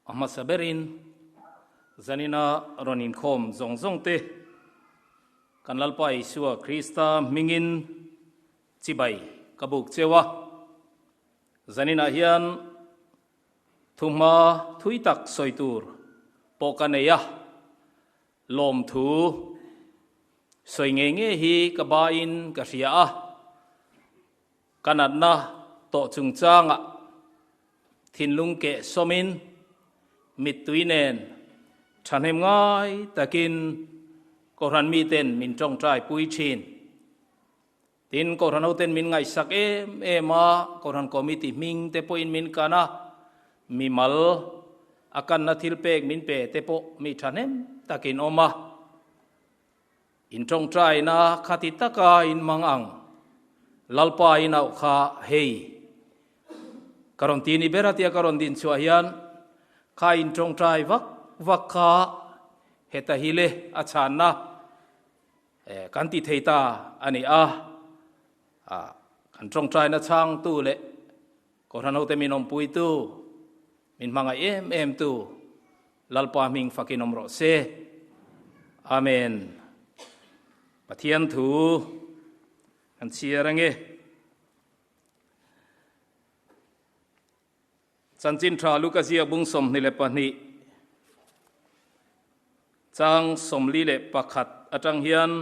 A hmasa berin zanina rawn inkhawm zawng zawng te kan Lalpa Isua Krista hmingin chibai ka buk cheu a. Zaninah hian thuhma thui tak sawi tur pawh ka nei a, lawmthu sawi ngei ngei hi ka bain ka hria a. Ka natna tawh chungchangah thinlung keh sawmin mittui nen thahnem ngai takin Kohhran miten min tawngtai pui thin. Tin, Kohhran hoten min ngaihsak em em a, Kohhran Committee hming te pawhin min kan a, mimal a kanna thil pek min pe te pawh mi thahnem takin awm a. In tawngtaina khati taka in mang ang, Lalpa in auh kha hei. Ka rawn ti ni ber a tia ka rawn din chhuah hian kha in tawngtai vak vak kha heta hi le a chhanna kan ti thei ta a ni a. Kan tawngtaina chhangtu leh Kohhran hote min awmpuitu, min hmangaih em em tu Lalpa hming fakin awm rawh se. Amen. Pathian thu kan chhiar ange. Chanchin tha Luka ziak bung 22 chang 41 atang hian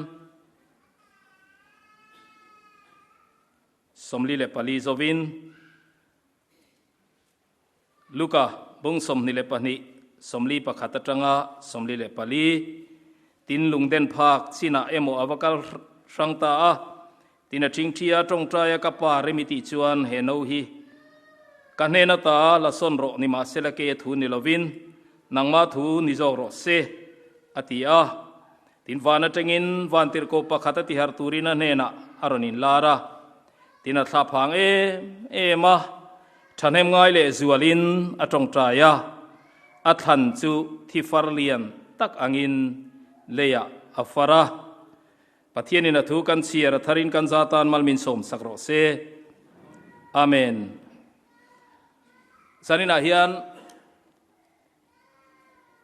44 zovin Luka bung 22, 41 atanga 44, Tin lungden phak chinah emaw a va kal hrang ta a, tin a ṭhingṭhi a ṭawngṭai a ka pa remi tih chuan he no hi ka hnen ata la sawn rawh nimahsela ke thu ni lovin nangmah thu ni zawk rawh se a ti a. Tin van aṭangin vantirhkoh pakhat a tiharh turin a hnenah a rawn inlar a. Tin a thla phang em em a, thahnem ngai leh zualin a tawngtai a, a thlan chu thi far lian tak angin leiah a far a. Pathianin a thu kan chhiar a tharin kan za tan mal min sawm sak rawh se. Amen. Zaninah hian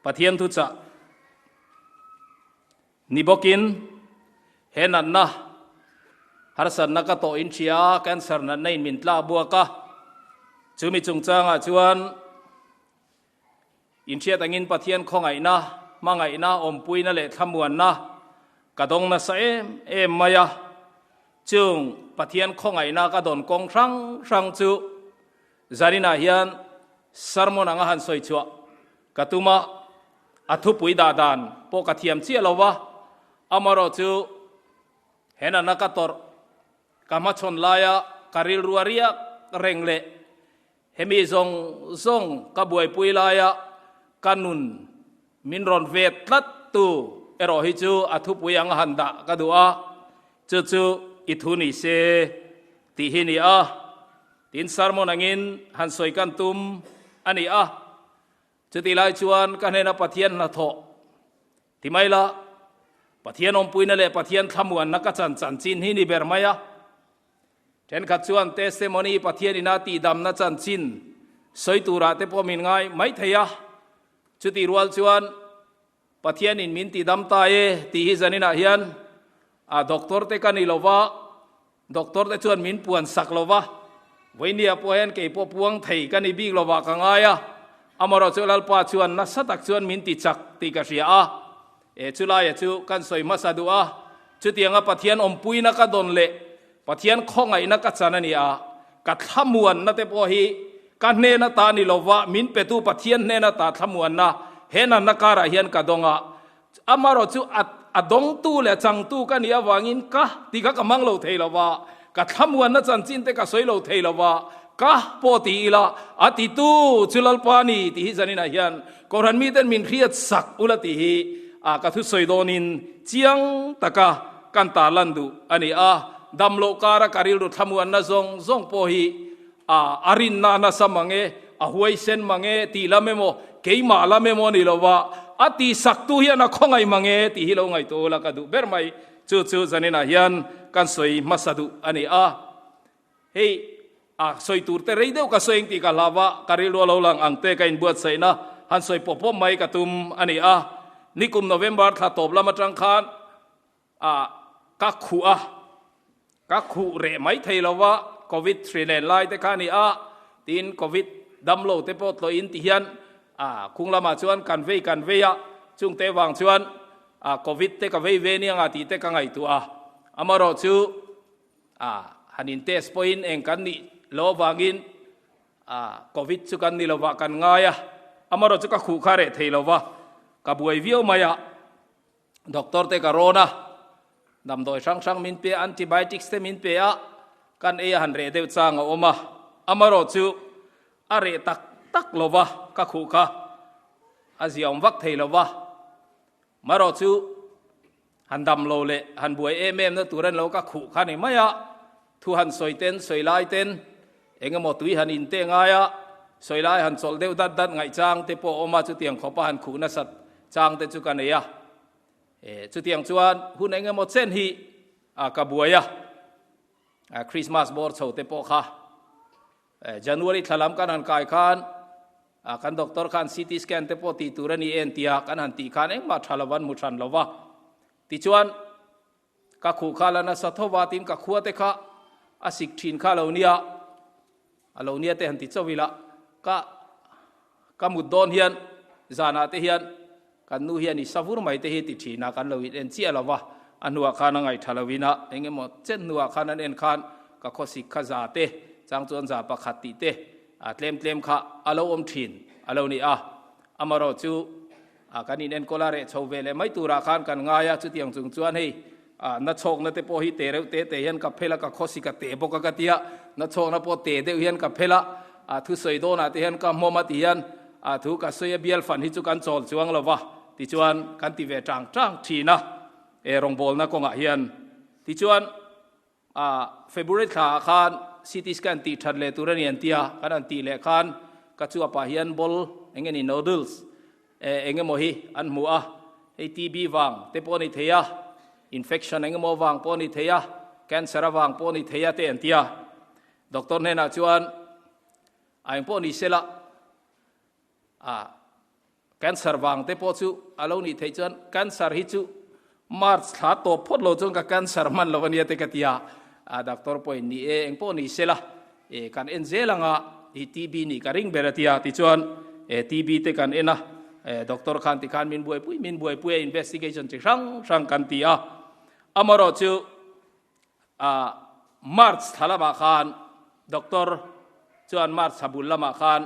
Pathian thuchah Ni bawkin, he natna, harsatna ka tawh in hria, cancer natna in min tlak buak a, chumi chungchangah chuan inhriat angin Pathian khawngaihna, hmangaihna, awmpuina leh thlamuanna ka dawng nasa em em mai a. Chung Pathian khawngaihna ka dawn kawng hrang hrang chu zaninah hian sermon anga han sawi chhuah ka tum a. A thupui dah dan pawh ka thiam chiah lo va, amaherawh chu he natna ka tawrh ka hmachhawn laia ka rilru a riak reng leh hemi zawng zawng ka buaipui laia ka nun min rawn vet tlat tu erawh hi chu a thupui anga han dah ka duh a, chu chu i thu ni se tih hi ni a, tin sermon angin han sawi kan tum a ni a. Chutih lai chuan ka hnena Pathian hnathawh ti mai la, Pathian awmpuina leh Pathian thlamuanna ka chan chanchin hi ni ber mai a. Thenkhat chuan testimony Pathian ina tihdamna chanchin sawi turah te pawh min ngai mai thei a. Chutih rual chuan Pathianin min tidam ta e tih hi zaninah hian a doctor te ka ni lo va, Doctor te chuan min puan sak lo va, Vawinia pawh hian kei pawh puang thei ka ni bik lo vah ka ngai a, amaherawh chu Lalpa chuan nasa tak chuan min ti chak tih ka hria a, e chulaia chu kan sawi hmasa duh a, chutianga Pathian awmpuina ka dawn leh Pathian khawngaihna ka chan a ni a, ka thlamuanna te pawh hi ka hnen ata ni lo va, min petu Pathian hnen ata thlamuanna he nanna karah hian ka dawng a, Amaherawh chu a a dawngtu leh a changtu ka nih avangin ka tih kha ka hmang lo thei lo va, ka thlamuanna chanchin te ka sawi lo thei lo va, ka pawh ti ila a titu chu Lalpa ni tih hi zaninah hian Kohhran miten min hriat sak ula tih hi a ka thusawi dawnin chiang taka kan tarlan duh a ni a. Damloh kara ka rilru thlamuanna zawng zawng pawh hi a a rinna nasa mang e, a huaisen mang e tih lam emaw, keimah lam emaw ni lova a tihsaktu hian a khawngaih mang e tih hi lo ngaihtuah ula ka duh ber mai. Chu chu zaninah hian kan sawi hmasa duh a ni a. Hei a sawi tur te rei deuh ka sawi ang tih ka hlau a, ka rilru a lo lang ang te ka inbuatsaihna han sawi pawp pawp mai ka tum a ni a. Nikum November thla tawp lam atang khan a ka khuh a, ka khuh reh mai thei lo va, Covid hri len lai te kha a ni a, tin Covid damlo te pawh tlawhin ti hian a khung lamah chuan kan vei kan vei a, chungte vang chuan a Covid te ka vei ve nia tih te ka ngaihtuah a, amaherawhchu a han in test pawhin eng kan nih loh avangin a Covid chu kan ni lovah kan ngai a, amaherawhchu ka khuh kha reh thei lova, ka buai viau mai a. Doctor te ka rawn a, damdawi hrang hrang min pe a, antibiotics te min pe a, kan ei a han reh deuh chang a awm a, amaherawh chu a reh tak tak lo va, ka khuh kha a ziaawm vak thei lo va, marawh chu han dam lo leh han buai em em na tur an lo ka khuh kha ni mai a, thu han sawi ten sawi lai ten eng emaw tui han in te ngai a, sawi lai han chawlh deuh dat dat ngaih chang te pawh a awm a, chutiang khawpa han khuh nasat chang te chu ka nei a. E, chutiang chuan hun eng emaw chen hi a ka buai a, Christmas bawr chho te pawh kha January thla lam kan han kai khan kan doctor khan CT scan te pawh tih tur a ni en tia kan han tih khan engmah tha lo an hmu than lo va. Tichuan Ka khuh kha la nasa tho va tin ka khua te kha a sik thin kha lo nia, a lo nia te han ti chauh ila, ka ka mut dawn hian zanah te hian kan nu hian i savur mai te hi ti thin a, kan lo in en chiah lo va, a hnuah khan a ngaih tha lo in a, eng emaw chen hnuah khan an en khan ka khawsik kha za te chang chuan za pakhat tih te a tlem tlem kha a lo awm thin a lo ni a, amaherawh chu A kan in enkawl a reh chho ve leh mai turah khan kan ngai a, chutiang chung chuan hei a na chhawkna te pawh hi te reuh te te hian ka phel a, ka khawsi ka te bawk a ka ti a, na chhawkna pawh te deuh hian ka phel a, a thusawi dawnah te hian ka hmawm a ti hian a thu ka sawi a bial fan hi chu kan chawl chuang lo va tichuan kan ti ve tang tang thin a, e rawngbawlna kawngah hian tichuan A February thla ah khan CT scan tih that leh tur a ni an ti a, kan han tih leh khan ka chuapah hian ball eng nge ni nodules eng emaw hi an hmu a, hei TB vang te pawh a ni thei a, infection eng emaw vang pawh a ni thei a, cancer avang pawh a ni thei a te an ti a. Doctor hnenah chuan a eng pawh ni sela a Cancer vang te pawh chu a lo nih theih chuan cancer hi chu March thla tawp phawt lo chuan ka cancer hman lo ania te ka ti a, a doctor pawhin ni e eng pawh ni sela e kan en zel anga i TB nih ka ring ber a ti a, tichuan e TB te kan en a, e doctor khan tikhan min buaipui min buaipui a investigation chi hrang hrang kan ti a, amaherawh chu a March thla lamah khan doctor chuan March thla bul lamah khan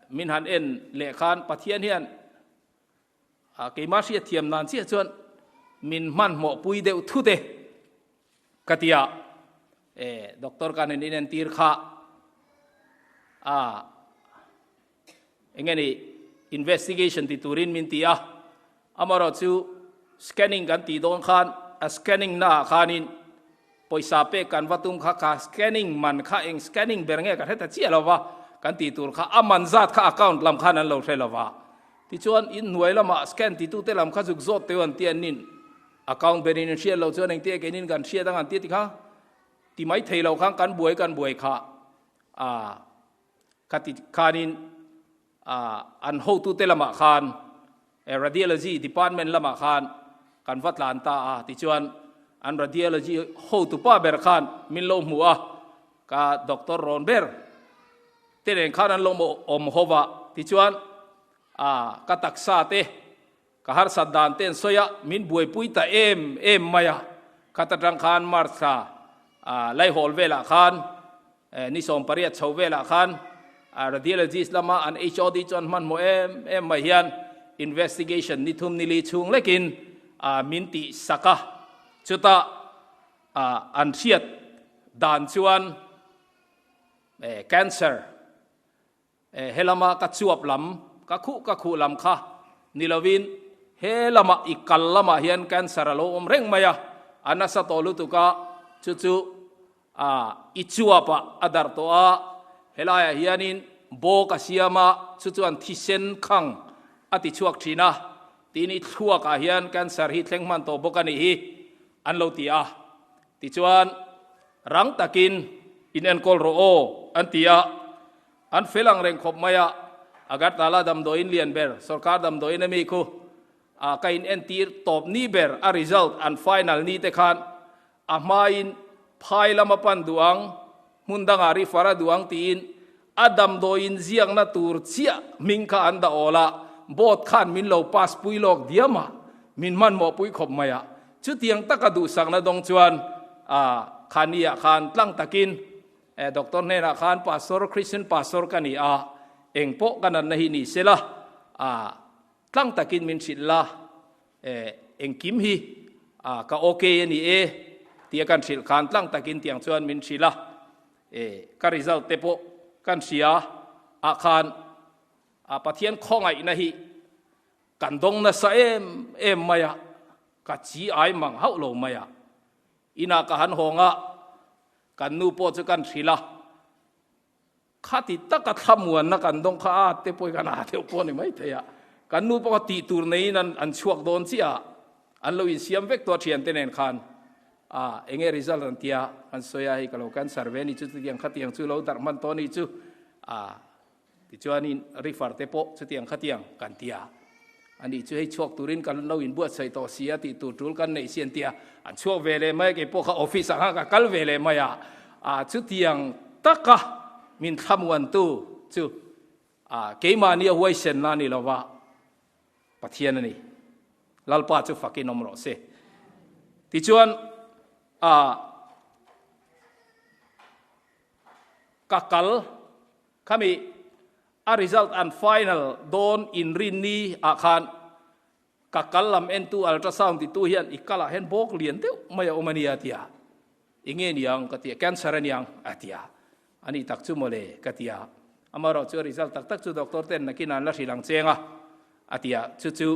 Min han en leh khan Pathian hian keimah hriat thiam nan chiah chuan min hmanhmawh pui deuh thut e ka ti a, doctor kan in inentir kha a enge ni investigation ti turin min ti a, amaherawh chu scanning kan tih dawn khan a scanning naah khanin Pawisa pek kan va tum kha ka scanning man kha eng scanning ber nge ka hre ta chiah lo va, kan tih tur kha a man zat kha account lam khan an lo hre lo va. Tichuan in hnuai lamah scan titute lam kha zuk zawt teuh an ti an nin account berin in hriat loh chuan engtia keinin kan hriat ang an ti ti kha ti mai thei lo khan kan buai kan buai kha a kha ti khanin a an hotute lamah khan Radiology department lamah khan kan va tlan ta a, tichuan an radiology hotupa ber khan min lo hmu a, ka doctor rawn ber te nen khan an lo awm ho va, tichuan a ka taksa te ka harsat dan te an sawi a, min buaipui ta em em mai a, khat atang khan March thla Laihawl velah khan Ni 18 chho velah khan radiologist lama an HOD chuan hmanhmawh em em mai hian investigation ni thum ni li chhung lekin min tih sak a, chutah an hriat dan chuan cancer He lama ka chuap lam, ka khuh ka khuh lam kha ni lovin he lama i kal lamah hian cancer a lo awm reng mai a, a nasa tawh lutuk a, chu chu i chuapah a darh tawh a, helaiah hianin bawk a siam a, chu chuan thisen khang a ti chhuak thin a, tin i thluakah hian cancer hi thleng hman tawh bawk a nih hi an lo ti a. Tichuan, rang takin in enkawl rawh aw, an ti a. An fel ang reng khawp mai a. Agartala damdawiin lian ber, sorkar damdawiin ami khu a ka in entir tawp ni ber a result an final ni te khan a hmain phai lama pan duh ang, hmun dangah refer a duh ang tiin a damdawiin ziakna tur chiah hming kha an dah awl a, board khan min lo pass pui lawk diam a, min hmanhmawh pui khawp mai a. Chutiang taka duhsakna dawng chuan a khani ah khan tlang takin Doctor hnenah khan Pastor, Christian Pastor ka ni a, eng pawh ka natna hi ni sela, a tlang takin min hrilh la, engkim hi ka ok a ni e tia kan hrilh khan tlang takin tiang chuan min hrilh a, ka result te pawh kan hria ah khan Pathian khawngaihna hi kan dawng nasa em em mai a, ka chi ai mang hauh lo mai a, inah ka han hawng a, Kan nu pawh chu kan hrilh a, khati taka thlamuanna kan dawng kha a te pawhin kan a deuh pawh a ni maithei a, kan nu pawh kha tih tur neiin an an chhuak dawn chiah a, an lo insiam vek tawh a thiante nen khan a eng nge result an tia an sawi a, hei ka lo cancer ve a ni chu chutiang khatiang chu lo darh hman tawh a ni chu a. Tichuanin refer te pawh chutiang khatiang kan ti a, ani chu hei chhuak turin kan lo inbuatsaih tawh si a tih tur tul kan neih si an ti a, an chhuak ve leh mai a, keipawh kha office ah khan ka kal ve leh mai a, ah chutiang taka min thlamuantu chu ah keimahni a huaisenna a ni lo va, Pathian a ni. Lalpa chu fakin awm rawh se. Tichuan ah ka kal. Khami a result an final dawn inrinni ah khan ka kal lam entu ultrasound titu hian i kal ah hian bawk lian deuh mai a awm a nia a ti a, i nge niang ka ti a, cancer a niang a ti a, a nih tak chu mawle ka ti a, amaherawh chu a result tak tak chu doctor ten nakin an la hrilh ang cheng a a ti a, chu chu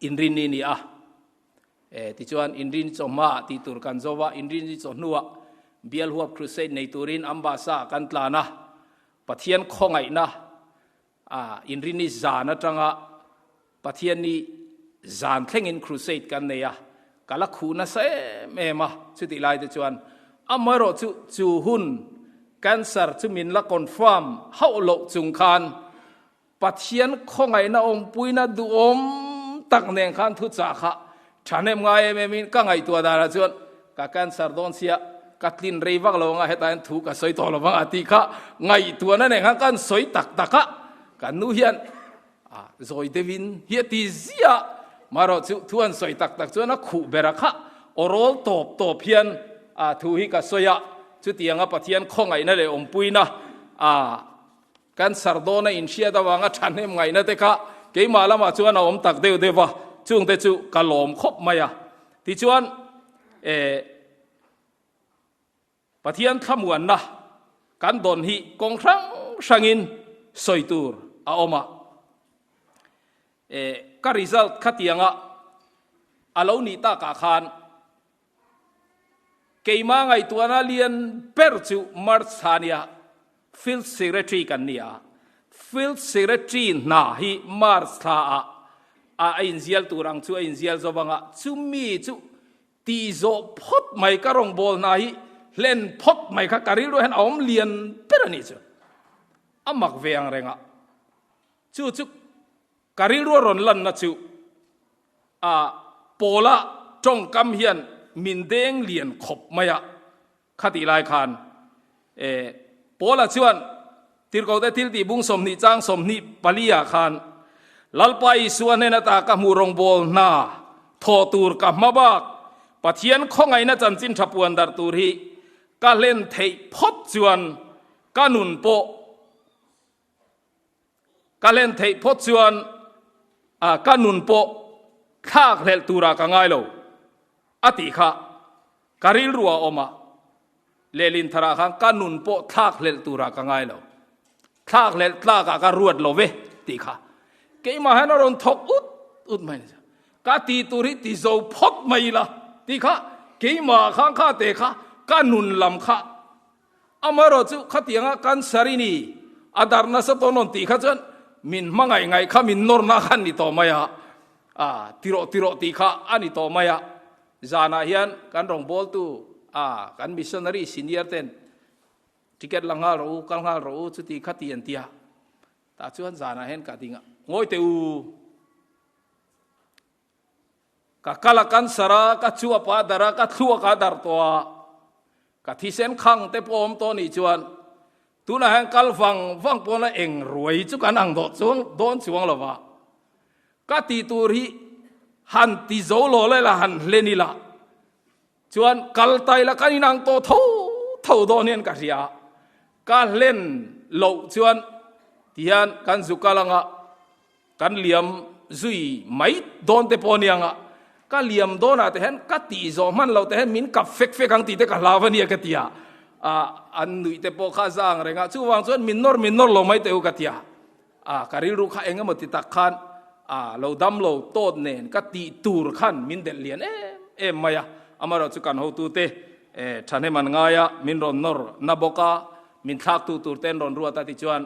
inrinni ni a. E, tichuan inrin chawhma tih tur kan zo a, inrin chawhnuah Bial Huap Crusade nei turin Ambassa ah kan tlan a, Pathian khawngaihna a inrini zan atanga Pathianni zan thlengin Crusade kan nei a, ka la khuh nasa em em a, chutih lai te chuan amaherawh chu chu hun cancer chu min la confirm hauh loh chung khan Pathian khawngaihna awmpuina duhawm tak nen khan thuchah kha thahnem ngai em em in ka ngaihtuah danah chuan ka cancer dawn sia ka tlin rei vak lo anga hetah hian thu ka sawi tawh lo vang a tih kha ngaihtuahna nen khan kan sawi tak tak a, kan nu hian a zawi deuhin hi a ti ziah marawh chu thu an sawi tak tak chuan a khuh ber a kha aw rawl tawp tawp hian a thu hi ka sawi a, chutianga Pathian khawngaihna leh awmpuina a Cancer dawna inhriat avanga thahnem ngaihna te kha keimah lamah chuan a awm tak deuh deuh va, chungte chu ka lawm khawp mai a. Tichuan, eh, Pathian thlamuanna kan dawn hi kawng hrang hrangin sawi tur a awm a. Eh, ka result khatianga a lo nih takah khan Keimah ngaihtuahna lian ber chu March thla nia Field Secretary kan ni a. Field Secretary hna hi March thla ah a inzial tur ang chu a inzial zo vang a, chumi chu tih zawh phawt mai ka rawngbâwl hna hi hlen phawt mai kha ka rilru hian a awm lian ber a nih chu. A mak ve ang reng a. Chu chu Ka rilru a rawn lanna chu a Paula tawngkam hian min deng lian khawp mai a, khatih lai khan e Paula chuan Tirhkohte thiltih bung 20 chang 24 ah khan Lalpa Isua hnen ata ka hmuh rawngbâwl hna thawh tur ka hma bak Pathian khawngaihna chanchin tha puan darh tur hi ka hlen theih phawt chuan ka nun pawh Ka hlen theih phawt chuan ka nun pawh thlak hlelh turah ka ngai lo a tih kha ka rilru a awm a, lehlin tharah khan ka nun pawh thlak hlelh turah ka ngai lo, thlak hlelh tlakah ka ruat lo ve tih kha keimah hian a rawn thawk ut ut mai a ni. Ka tih tur hi ti zo phawt mai ila tih kha keimah khan kha te kha ka nun lam kha Amaherawh chu khatianga cancer i ni a darh nasa tawn rawn tih kha chuan min hmangaih ngaih kha min nawrna kha a ni tawh mai a, a tirawh tirawh tih kha a ni tawh mai a. Zanah hian kan rawngbawltu a kan missionary senior ten ticket la nghal rawh u, kal nghal rawh u chuti kha ti an ti a. Tah chuan zanah hian ka ding a, Ngawi teh u! Ka kal a cancer a, ka chuap a dar a, ka thluak a dar tawh a, ka thisen khang te pawh awm tawh nih chuan tunah hian kal vang vang pawn a eng ruai chu kan ang dawh chuang dawn chuang lo va. Ka tih tur hi han ti zo lo la ila han hlen ila chuan kal ta ila kan inang tawh tho tho dawn hian ka hria. Ka hlen loh chuan tihian kan zu kal anga Kan liam zui mai dawn te pawh aniang a, ka liam dawnah te hian ka tih zawh hman loh te hian min kap fek fek ang tih te ka hlau ania ka ti a, ah an nuih te pawh kha zang reng a, chuvang chuan min nawr min nawr lo mai teh u ka ti a, ah ka rilru kha eng emaw ti tak khan ah lo dam lo tawt nen ka tih tur khan min delh lian em em mai a, amaherawh chu kan hotute eh thahnem an ngai a, min rawn nawr na bawk a, min thlaktu tur te an rawn ruat a tichuan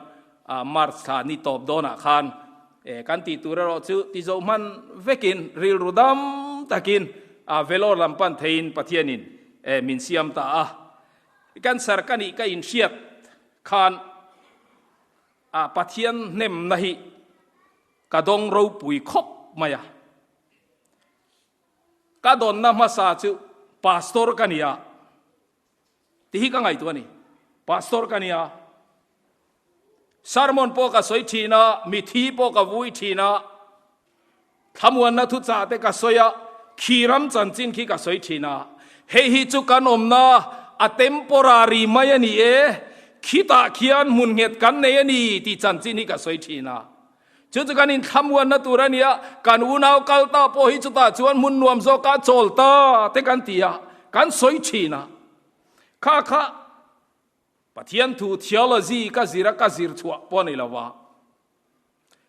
March thla ni tawp dawnah khan kan tih tur erawh chu ti zo hman vekin rilru dam takin Vellore lam pan theiin Pathianin min siam ta a. Cancer ka nih ka inhriat khan Pathian hnemna hi ka dawng ropui khawp mai a. Ka dawnna hmasa chu Pastor ka ni a. Ti hi ka ngaihtuah a ni. Pastor ka nia. Sermon pawh ka sawi thin a, mithi pawh ka vui thin a, thlamuanna thuchah te ka sawi a, khi ram chanchin khi ka sawi thin a. Hei hi chu kan awmna a temporary mai a ni e, khitah khian hmun nghet kan nei a ni tih chanchin hi ka sawi thin a. Chu chu kan inthlamuanna tur a ni a, kan unau kal ta pawh hi chutah chuan hmun nuam zawkah chawl ta te kan ti a, kan sawi thin a. Kha kha Pathian thu theology ka zir a, ka zir chhuah pawh a ni lo va,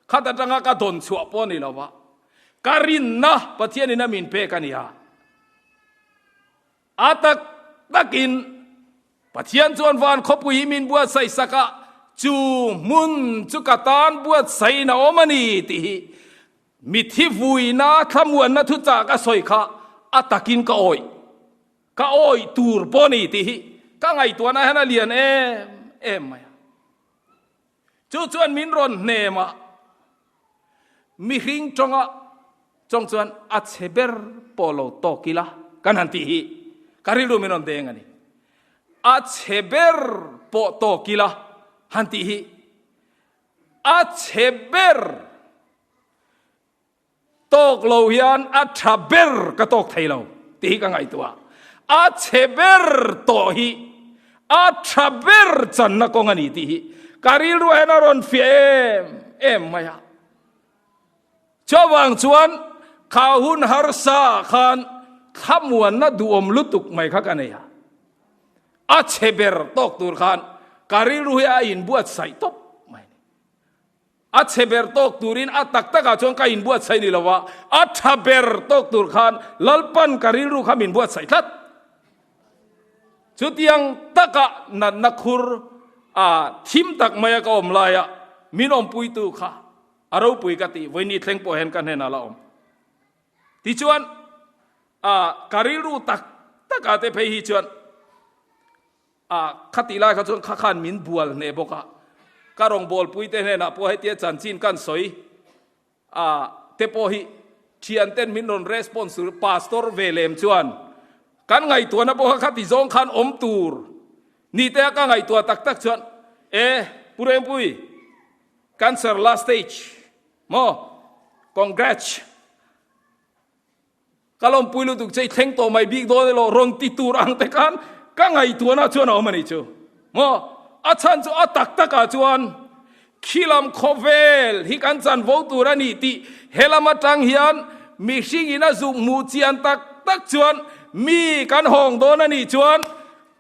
khat atanga ka dawn chhuah pawh a ni lo va, ka rinna Pathianin a min pek a ni a. A tak takin Pathian chuan van khawpui hi min buatsaih sak a, chu hmun chu ka tan buatsaihin a awm a ni tih hi mithi vuina thlamuanna thuchah ka sawi kha a takin ka awih, ka awih tur pawh a ni tih hi ka ngaihtuahna hian a lian em em mai a. Chu chuan min rawn hnem a, mihring tawnga chawng chuan a chhe ber pawh lo tawk ila kan han tih hi ka rilru min rawn deng a ni. A chhe ber pawh tawk ila han tih hi a chhe ber Tawk lo hian a tha ber ka tawk thei lo tih hi ka ngaihtuah. A chhe ber tawh hi a tha ber channa kawng a ni tih hi ka rilru hian a rawn fiah em em mai a. Chuvang chuan kha hun harsa khan thlamuanna duhawm lutuk mai kha ka nei a. A chhe ber tawk tur khan ka rilru hi a inbuatsaih tawp mai a ni. A chhe ber tawk turin a tak takah chuan ka inbuatsaih ni lo a, a tha ber tawk tur khan Lalpan ka rilru kha min buatsaih tlat. Chutiang taka natna khur a thim tak maia ka awm laia min awmpuitu kha a ropui ka tih vawiin ni thleng pawh hian ka hnenah la awm. Tichuan a ka rilru tak takah te phei hi chuan A, khatih lai kha chuan kha khan min bual hneh bawk a, ka rawngbawlpui te hnenah pawh hetia chanchin kan sawi a te pawh hi thian ten min rawn response tur pastor ve lem chuan kan ngaihtuahna pawh kha khati zawng khan awm tur ni te a ka ngaihtuah tak tak chuan e Pu Rengpui cancer last stage maw congrats Ka lawmpui lutuk che i thleng tawh mai bik dawn elaw rawn ti tur ang te khan ka ngaihtuahna chuan a awm a nih chu. Maw? A chhan chu a tak takah chuan khilam khawvel hi kan chanvo tur a ni tih helam atang hian mihring in a zuk hmuh chian tak tak chuan mi kan hawng dawn a nih chuan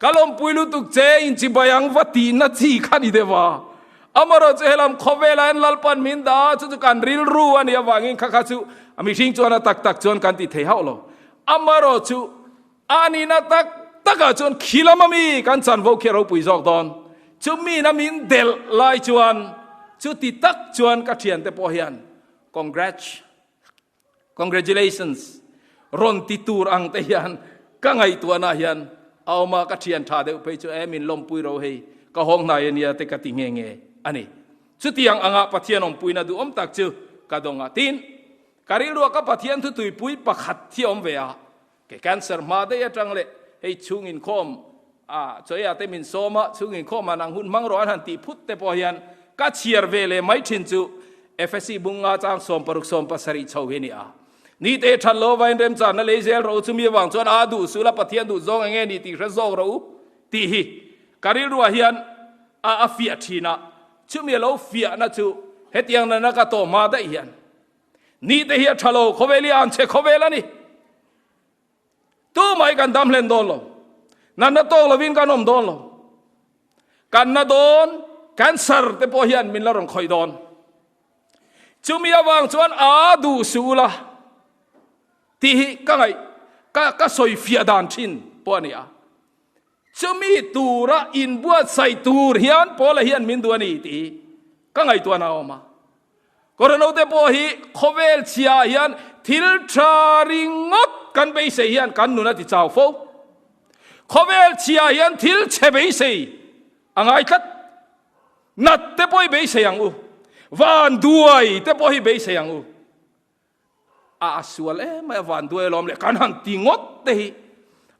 Ka lawmpui lutuk che inchibai ang va tihna chi kha ni deuh a. Amaherawh chu helam khawvelah hian Lalpan min dah a, chu chu kan rilru a nih avangin kha kha chu a mihring chuan a tak tak chuan kan ti thei hauh lo. Amaherawh chu a nihna tak takah chuan khilam ami kan chanvo khi a ropui zawk dawn. Chu miin a min delh lai chuan chuti tak chuan ka thiante pawh hian congrats. Congratulations rawn ti tur ang te hian ka ngaihtuahna hian a awm a, ka thian tha deuh phei chu e min lawmpui ro hei ka hawng hnai ania te ka ti nge nge a ni. Chutiang anga Pathian awmpuina duhawm tak chu ka dawng a. Tin, ka rilruah ka Pathian thutuipui pakhat hi a awm ve a, Kei cancer hma daih atang leh hei chhung inkhawm a chawiah te min sawm a, chhung inkhawm ah nang hun hmang rawh an han tih phut te pawh hian ka chhiar ve leh mai thin chu Efesi bunga chang 60 17 chho hi a ni a. Ni te that lo vain remchanna lei zel rawh u, chumi avang chuan a duh sul a Pathian duh zawng enge ni tih hre zawk rawh u tih hi ka rilruah hian a a fiah thin a, chumi a lo fiahna chu hetiang nana ka tawh hma daih hian Ni te hi a tha lo, khawvel hi a an chhe khawvel a ni. Tu mai kan dam hlen dawn lo. Natna tawk lovin kan awm dawn lo. Kan na dawn, cancer te pawh hian min la rawn khawih dawn. Chumi avang chuan a duh suh ula tih hi ka ngaih ka ka sawi fiah dan thin pawh a ni a. Chumi tura inbuatsaih tur hian Paula hian min duh a ni tih hi ka ngaihtuahna a awm a. Kawrhanote pawh hi khawvel chhia hian thil tha ringawt kan beisei hian kan nun a ti chau fo. Khawvel chhia hian thil chhe beisei a ngai tlat. Nat te pawh hi beisei ang u. Van duai te pawh hi beisei ang u. A sual em mai a van duai alawm le kan han ti ngawt te hi.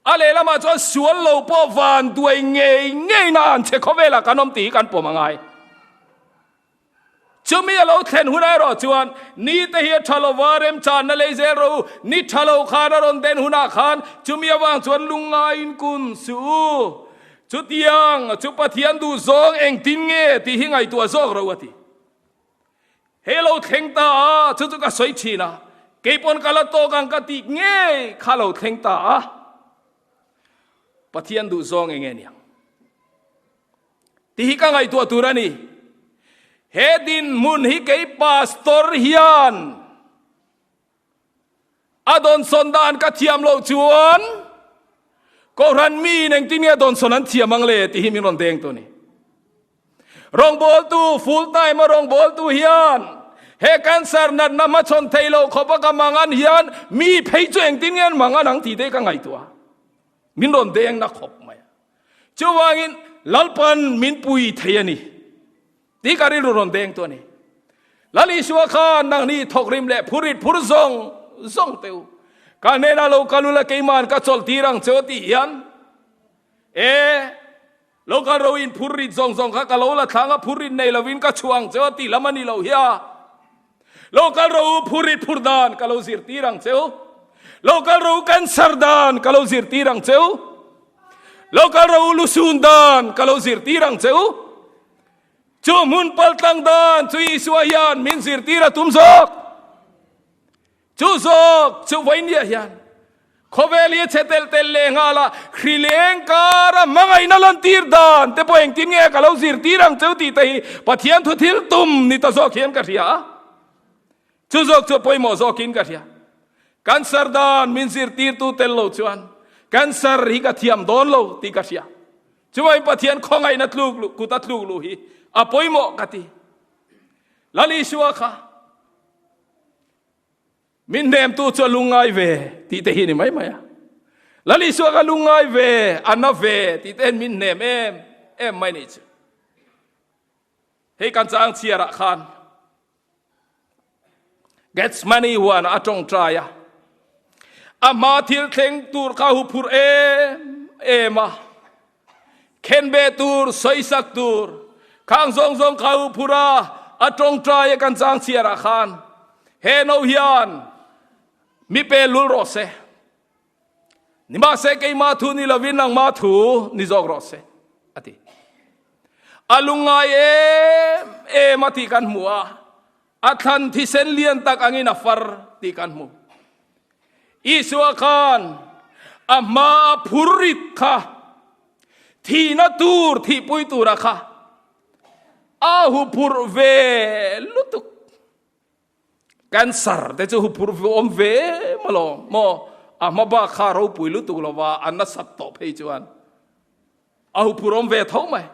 A lehlamah chuan sual lo pawh van duai ngei ngei na an che khawvelah kan awm tih hi kan pawm a ngai. Chumi a lo thlen hunah erawh chuan ni te hi a tha lova remchanna lei zel rawh u, ni tha lo khan a rawn den hunah khan chumi avang chuan lungngaiin kun suh u. Chutiang chu Pathian duh zawng engtin nge tih hi ngaihtuah zawk rawh u a ti. He lo thleng ta a, chu chu ka sawi thin a, keipawn ka la tawk ang ka tih ngei kha lo thleng ta a. Pathian duh zawng enge niang? Tih hi ka ngaihtuah tur a ni. He dinhmun hi kei pastor hian a dawnsawn dan ka thiam loh chuan Kohhran miin engtin nge dawnsawn an thiam ang le tih hi min rawn deng tu a ni. Rawngbawltu, full time a rawngbawltu hian he cancer natna hmachhawn thei loh khawpa ka mangan hian mi phei chu engtin nge an mangan ang tih te ka ngaihtuah. Min rawn deng na khawp mai. Chuvangin Lalpan min pui thei a ni tih ka rilru rawn deng tu a ni. Lal Isua khan nangni thawkrim leh phurit phur zawng zawng teh u. Ka hnenah lo kal ula keiman ka chawlh tir ang che aw tih hian e lo kal ro in phurrit zawng zawng kha ka lo la thlang a phurrit nei lovin ka chhuah ang che aw tih lam a ni lo hi a. Lo kal ro u phurrit phur dan ka lo zirtir ang che u. Lo kal ro u cancer dan ka lo zirtir ang che u. Lo kal ro u lusun dan ka lo zirtir ang che u. Chu hmun paltlang dan chu Isua hian min zirtir a tum zawk. Chu zawk chu vawinia hian khawvel hi a chhe tel tel leh nghal a, hrileng kara hmangaihna lantir dan te pawh engtin nge ka lo zirtir ang cheu tih te hi Pathian thu thil tum ni ta zawk hian ka hria a. Chu zawk chu a pawimawh zawkin ka hria. Cancer dan min zirtirtu tel lo chuan cancer hi ka thiam dawn lo tih ka hria. Chuvangin Pathian khawngaihna tluk luh, kut a tluk luh hi a pawimawh ka ti. Lal Isua kha Min hnemtu chu a lungngai ve tih te hi a ni mai mai a. Lal Isua ka lungngai ve, a na ve tih te hian min hnem em em mai nih chu. Hei kan chang chhiarah khan Gethsemane huan a tawngtai a. A hma thil thleng tur kha hu phur em em a. Khenbeh tur, sawisak tur, khang zawng zawng kha u phur a, a tawngtai a kan chang chhiarah khan he no hian mi pe lul rawh se. Nimahse keimah thu ni lovin nangmah thu ni zawk rawh se, a ti. A lungngai em em a tih kan hmu a, a thlan thisen lian tak angin a far tih kan hmu. Isua khan a hma a phurrit kha thihna tur thihpui tura kha a huphurh ve lutuk. Cancer te chu huphurh awm ve em alawm maw? A hma bak kha ropui lutuk lova a nasat tawh phei chuan a huphurh awm ve tho mai.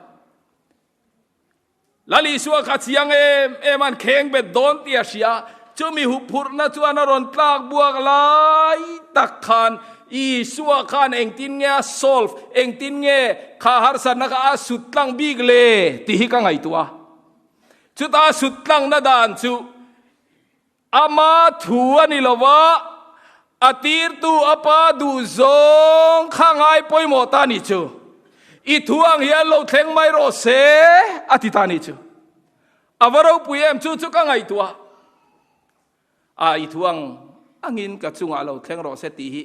Lal Isua kha chiang em em an kheng bet dawn tih a hria. Chumi huphurhna chuan a rawn tlak buak lai tak khan Isua khan engtin nge a solve, engtin nge kha harsatna kha a sut tlang bik le tih hi ka ngaihtuah a. Chuta sut tlangna dan chu ama thu a ni lo va, a tirtu a pa duh zawng kha ngai pawimawh ta ni chu. I thu ang hian lo thleng mai rawh se, a ti ta ni chu. A va ropui em chu chu ka ngaihtuah. A i thu ang angin ka chungah lo thleng rawh se tih hi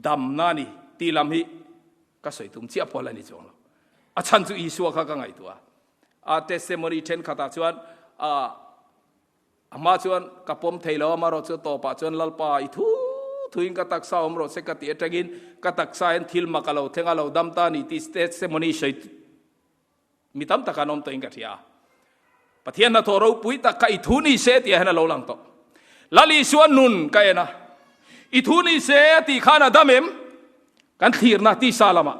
damna a ni tih lam hi ka sawi tum chiah pawh la ni chuang lo. A chhan chu Isua kha ka ngaihtuah a. A testimony thenkhatah chuan a a hma chuan ka pawm thei lo a, amaherawh chu tawpah chuan Lalpa i thu thuin ka taksa awm rawh se ka tih atangin ka taksa hian thil mak a lo thleng a, lo dam ta a ni tih testimony sawi Mi tam tak an awm tawhin ka hria. Pathian hnathawh ropui tak kha i thu ni se tih ah hian a lo lang tawh. Lal Isua nun ka en a, i thu ni se a tih khan a dam em? Kan thlirna tisa lamah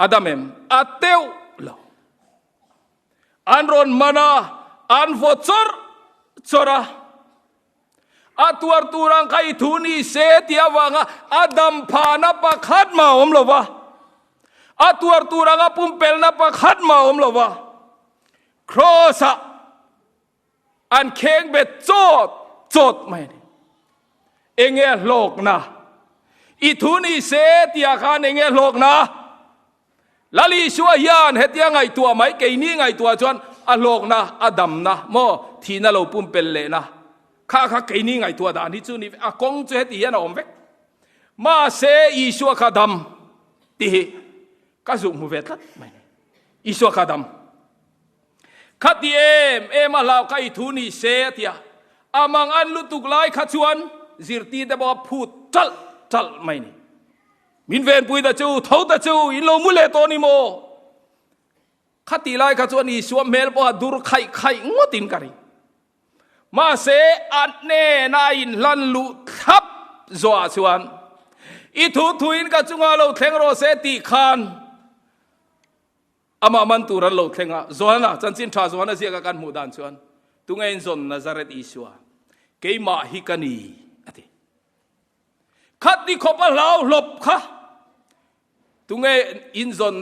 a dam em? A teuh lo. An rawn man a, an vaw chawrh chawrh a. A tuar tur ang kha i thu ni se tih avanga a dam phahna pakhat mah a awm lo va, a tuar tur anga pumpelna pakhat mah a awm lo va, Kraws-ah an kheng bet chawt chawt mai a ni. Enge a hlawkna? I thu ni se tihah khan enge a hlawkna? Lal Isua hian hetia ngaihtuah mai, keini ngaihtuah chuan a hlawkna, a damna maw, thihna lo pumpelh lehna kha kha keini ngaihtuah dan hi chu ni a kawng chu heti hian a awm vek. Mahse Isua kha dam tih hi ka zuk hmu ve tlat mai ni. Isua kha dam. Khati em em a hlau kha i thu ni se a ti a, a mang an lutuk lai kha chuan zirtirte pawh a phut ṭalh ṭalh mai ni. Min venpui ta chu, tho ta chu, in lo mu leh tawh ni maw? Khatih lai kha chuan Isua hmel pawh a dur khaih khaih ngawtin ka ring. Mahse, a hnena a inhlan luh thlap zawhah chuan, I thu thuin ka chungah lo thleng rawh se tih khan amah man tur an lo thleng a. Johana, chanchin tha Johana ziaka kan hmuh dan chuan, Tunge in zawn Nazareth Isua? Keimah hi ka ni, a ti. Khat ni khawp a hlau hlawp kha tunge in zawn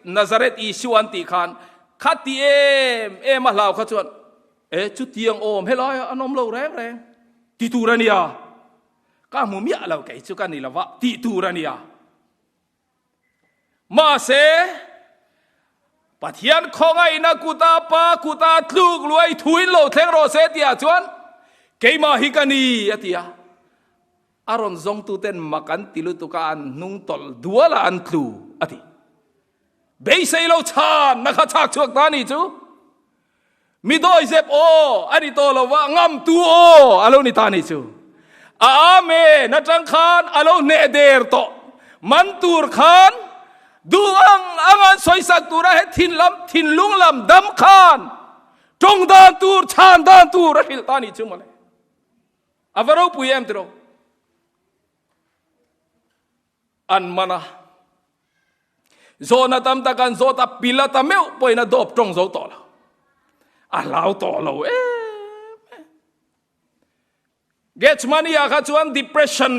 Nazareth Isua an tih khan khat ti em em a hlau kha chuan e chutiang awm helai an awm lo reng reng ti tur a nia ka hmu miah lo kei chu ka ni lova tih tur a nia. Mahse, Pathian khawngaihna kuta Pa kuta tluk luai thuin lo thleng rawh se tihah chuan keimah hi ka ni a ti a. A rawn zawngtuten mak an ti lutuk a, an hnung tawlh dual a an tlu a ti. Beisei lo chhanna kha chhak chhuak ta ni chu. Mi dawizep aw a ni tawh lo va, ngamtu aw a lo ni ta ni chu. A Amen atang khan a lo hneh der tawh. Man tur khan duh ang ang an sawisak tura he thin lam, thinlung lam dam khan tawng dan tur, chhan dan tur a hrilh ta ni chu mawle. A va ropui em tiraw? An man a. Zawhna tam tak an zawt a, Pilata meuh pawhin a dawp tawng zo tawh lo. A hlau tawh lo em em. Gethsemane-ah kha chuan depression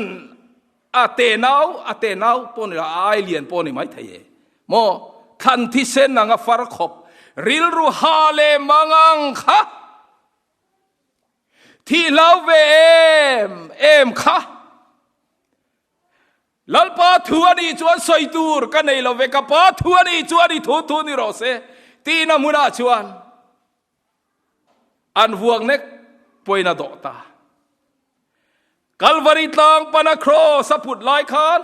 a tenau, a tenau pawh ni lo, a ai lian pawh ni mai thei e. Maw, thlan thisen anga far khawp, rilru ha leh mangang kha thih hlau ve em em kha. Lalpa thu a nih chuan sawi tur ka nei lo ve, ka pa thu a nih chuan i thu thu ni rawh se tiin a hmunah chuan an vuak nek pawhin a dawh ta. Kalvari tlang pana kraws a put lai khan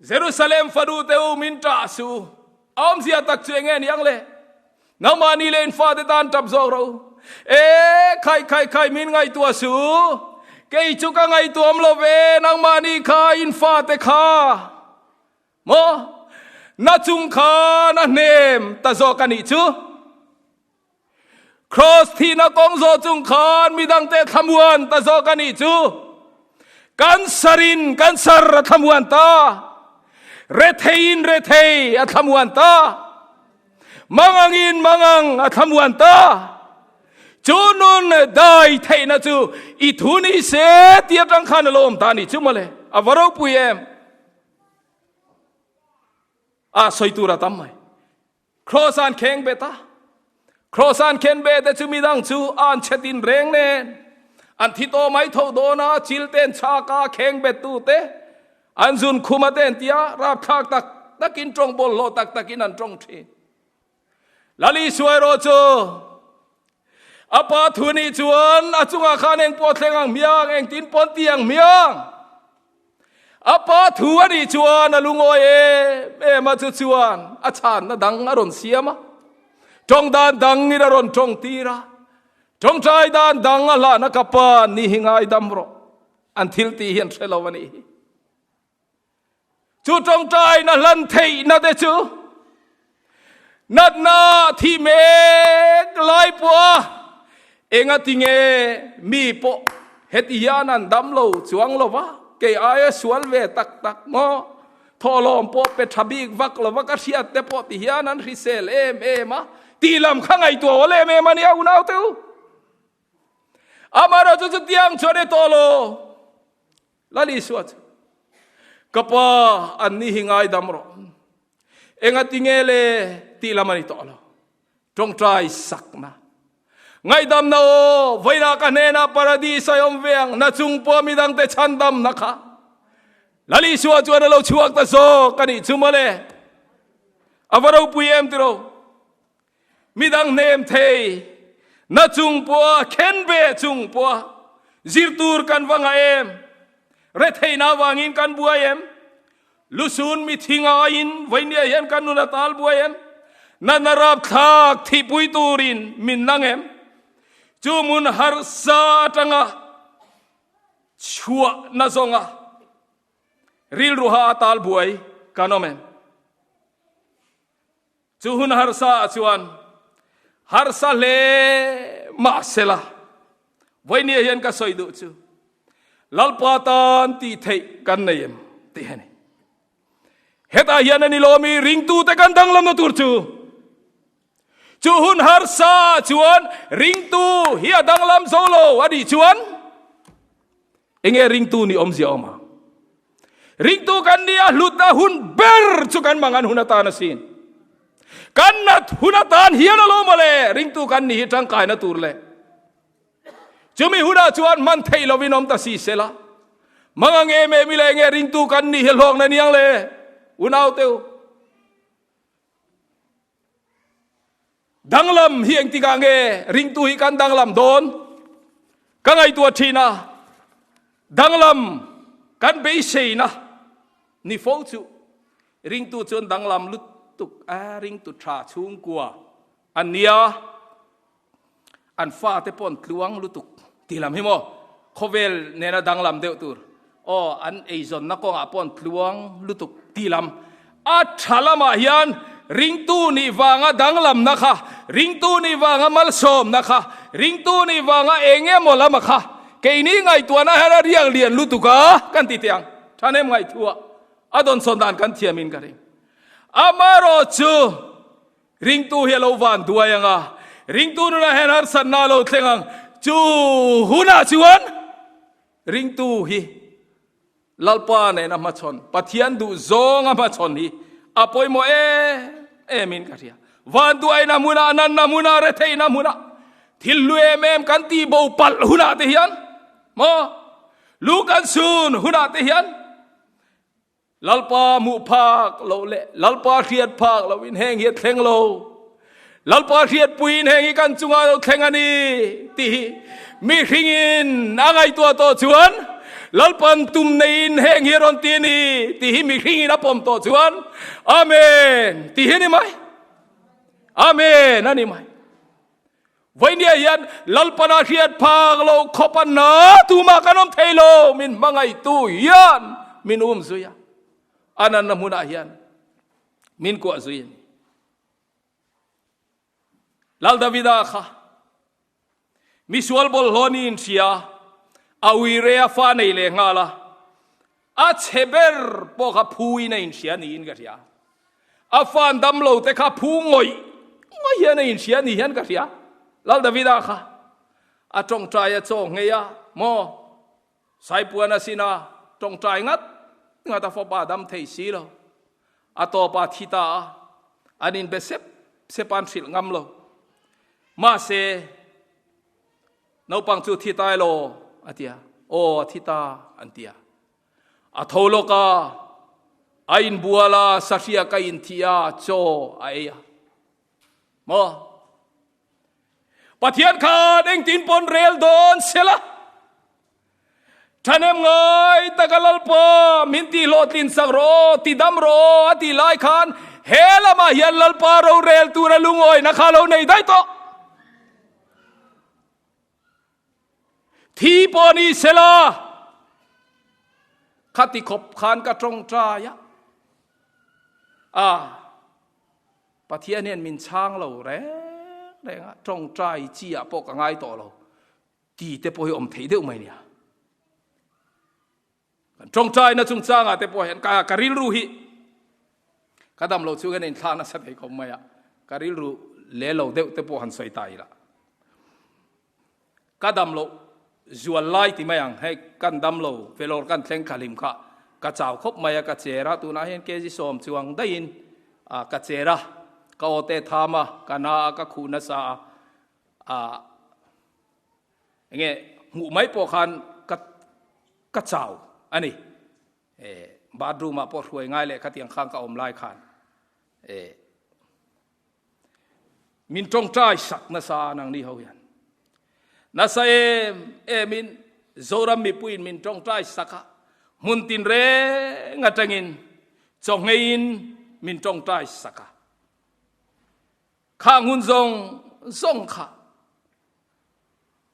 Jerusalem fanu te u min ṭah suh u. A awmzia tak chu enge ni ang le? Nangmahni leh in fate tan ṭap zawk rawh u. E, khai khai khai min ngaihtuah suh u. Kei chu ka ngaihtuah awm lo ve, nangmahni kha in fate kha. Maw? Na chung khan a hnem ta zawk a nih chu. Kraws thihna kawng zawh chung khan midangte thlamuan ta zawk a nih chu. Kan sarin kan sar a thlamuan ta. Retheiin rethei a thlamuan ta. Mangangin mangang a thlamuan ta. Chu nun dai theihna chu i thu ni se ti atang khan a lo awm ta a nih chu mawle. A va ropui em. A sawi tur a tam mai. Kraws an kheng bet a. Kross-an khenbeh te chu midang chu an chhe tin reng nen an thi tawh mai tho dawn a, chil ten chhak a khengbet tu te an zun khum a te an ti a, rapthlak tak takin tawng bawlhhlawh tak takin an tawng thin. Lal Isua erawh chu a pa thu nih chuan a chungah khan eng pawh thleng ang hmiang, engtin pawn ti ang hmiang. A pa thu a nih chuan a lungawi em em a, chu chuan a chhanna dang a rawn siam a, tawng dan dangin a rawn tawng tir a, tawngtai dan dang a hlahna ka pa ni hi ngaidam rawh, an thil tih hi an hre lo a nih hi. Chu tawngtaina hlan theihna te chu natna thih mek lai pawha enga tinge mi pawh heti hian an dam lo chuang lo va, kei aia sual ve tak tak maw, thawhlawm pawh pe tha bik vak lo va ka hriat te pawh ti hian an hrisel em em a, tih lam kha ngaihtuah awl em em a nia unaute u. Amaherawhchu chutiang chuan e tawh lo. Lal Isua chu, Ka pa, anni hi ngaidam rawh. Enga ti nge le tih lam a ni tawh lo. Tawngtai sakna. Ngaihdamna aw, vawilah ka hnenah paradis a awm ve ang, na chung pawh midangte chhandamna kha. Lal Isua chuan a lo chhuak ta zawk a nih chu mawle. A va ropui em tiraw? Midang hnem thei, na chung pawha khen ve chung pawha zir tur kan va ngah em? Retheihna avangin kan buai em? Lusun mithi ngaiin vawinia hian kan nun a tal buai em? Natna rapthlak thihpui turin min nang em? Chu hmun harsa atanga chhuahna zawnga rilru ha a tal buai kan awm em? Chu hun harsa ah chuan harsa hle mah sela, vawinia hian ka sawi duh chu Lalpa tan tih theih kan nei em tih a ni. Hetah hian a ni lawmi ringtute kan danglamna tur chu. Chu hun harsa ah chuan ringtu hi a danglam zo lo a nih chuan enge ringtu nih awmzia awm ang? Ringtu kan nia hlutna hun ber chu kan mangan hun atan asin. Kan nat hun atan hian alo mawle ringtu kan ni hi tangkaina tur le. Chumi hunah chuan hman theih lovin awm ta si sela. Mangang em em ila enge ringtu kan ni hi hlawkna niang le unau teu. Danglam hi engtikah nge ringtu hi kan danglam dawn? Ka ngaihtuah thin a, danglam kan beiseina ni fo chu ringtu chuan danglam lutuk a, ringtu tha chhungkua an nia. An fate pawh an tluang lutuk tih lam hi maw khawvel nena danglam deuh tur aw an eizawnna kawngah pawh an tluang lutuk tih lam a tha lamah hian ringtu nih vanga danglamna kha ringtu nih vanga malsawmna kha ringtu nih vanga eng emaw lama kha keini ngaihtuahna hian a riak lian lutuk a kan ti teh ang thahnem ngaihtuah a dawnsawn dan kan thiamin ka ring amaherawhchu Ringtu hi a lo van duai ang a, ringtu nunah hian harsatna a lo thleng ang. Chu hunah chuan ringtu hi Lalpa nena hmachhawn, Pathian duh zawnga hmachhawn hi a pawimawh em emin ka hria. Van duaina hmunah, nanna hmunah, retheihna hmunah, thil hlu em em kan tih bo palh hunah te hian maw, lu kan sun hunah te hian, Lalpa hmuh phak loh leh Lalpa hriat phak lohin heng hi a thleng lo. Lalpa hriatpuiin heng hi kan chungah lo thleng a ni tih hi mihringin a ngaihtuah tawh chuan Lalpan tum neiin heng hi a rawn ti a ni tih hi mihringin a pawm tawh chuan Amen tih hi a ni mai. Amen a ni mai. Vawinia hian Lalpana hriat phak lo khawp a na tumah kan awm thei lo, min hmangaihtu hian min um zui a, a nanna hmunah hian min kuah zui a ni. Lal Davida kha misual bawlhhlawh niin hria, a uire a fa nei leh nghal a, A chhe ber pawh kha phuin a inhria niin ka hria. A fan dam lo te kha phu ngawih ngawih hian a inhria ni hian ka hria. Lal Davida kha a tawngtai a chaw nghei a maw? Saipuan a sin a tawngtai ngat ngat a fawpa dam thei si lo. A tawpa thi ta a, an inbe sep sep a an hrilh ngam lo. Mahse, naupang chu thi ta elaw? a ti a. Aw, a thi ta, an ti a. A tho lawk a, a inbual a, sahriak a inthih a, chaw a ei a. Maw? Pathian khan engtin pawn rel dawn sela, Thahnem ngai taka Lalpa min tih hlawhtlin sak rawh aw, ti dam rawh aw a tih lai khan he lamah hian Lalpa rorel tura lungawina kha lo nei daih tawh. Thi pawh ni sela, khati khawp khan ka tawngtai a, a Pathian hian min chhang lo reng reng a, tawngtai chi ah pawh ka ngai tawh lo. Ti te pawh hi awm thei deuh mai nia. Kan tawngtaina chungchangah te pawh hian ka ka rilru hi ka dam lo chu kan inthlak nasa thei khawp mai a, ka rilru le lo deuh te pawh han sawi ta ila. Ka dam lo zual lai ti mai ang, hei kan dam lo velawr kan thleng khalim kha ka chau khawp mai a, ka cher a, tunah hian kg sawm chuang daihin ka cher a, ka aw te tham a, ka na a, ka khuh nasa a, Ah enge hmuh mai pawh khan ka ka chau a ni. Eh bathroom ah pawh hruai ngai leh khatiang khan ka awm lai khan eh min tawngtai sak nasa nang ni ho hian. Nasa em em in Zoram mipuiin min tawngtai sak a, hmun tin reng atangin chawngheiin min tawngtai sak a. Kha hmun zawng zawng kha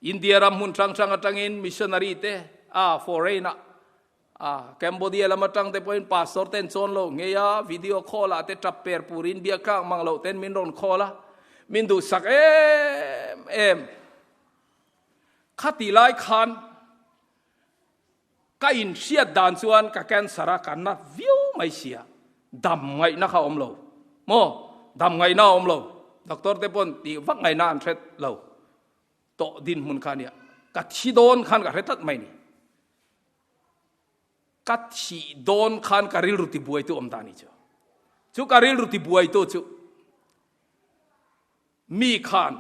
India ram hmun hrang hrang atangin missionary te a foreign ah a Cambodia lam atang te pawhin pastor ten chawn lo ngei a video call ah te tap per purin biak tlak mang loh ten min rawn call a min duhsak em em khati lai khan Ka inhriat dan chuan ka cancer a ka na viau mai sia, dam ngaihna kha a awm lo maw? Dam ngaihna a awm lo, doctor te pawn tih vak ngaihna an hre lo tawh dinhmun kha ania, ka thi dawn khan ka hre tlat mai ni. Ka thih dawn khan ka rilru tibuaitu awm ta ni chu, chu ka rilru tibuaitu chu mi khan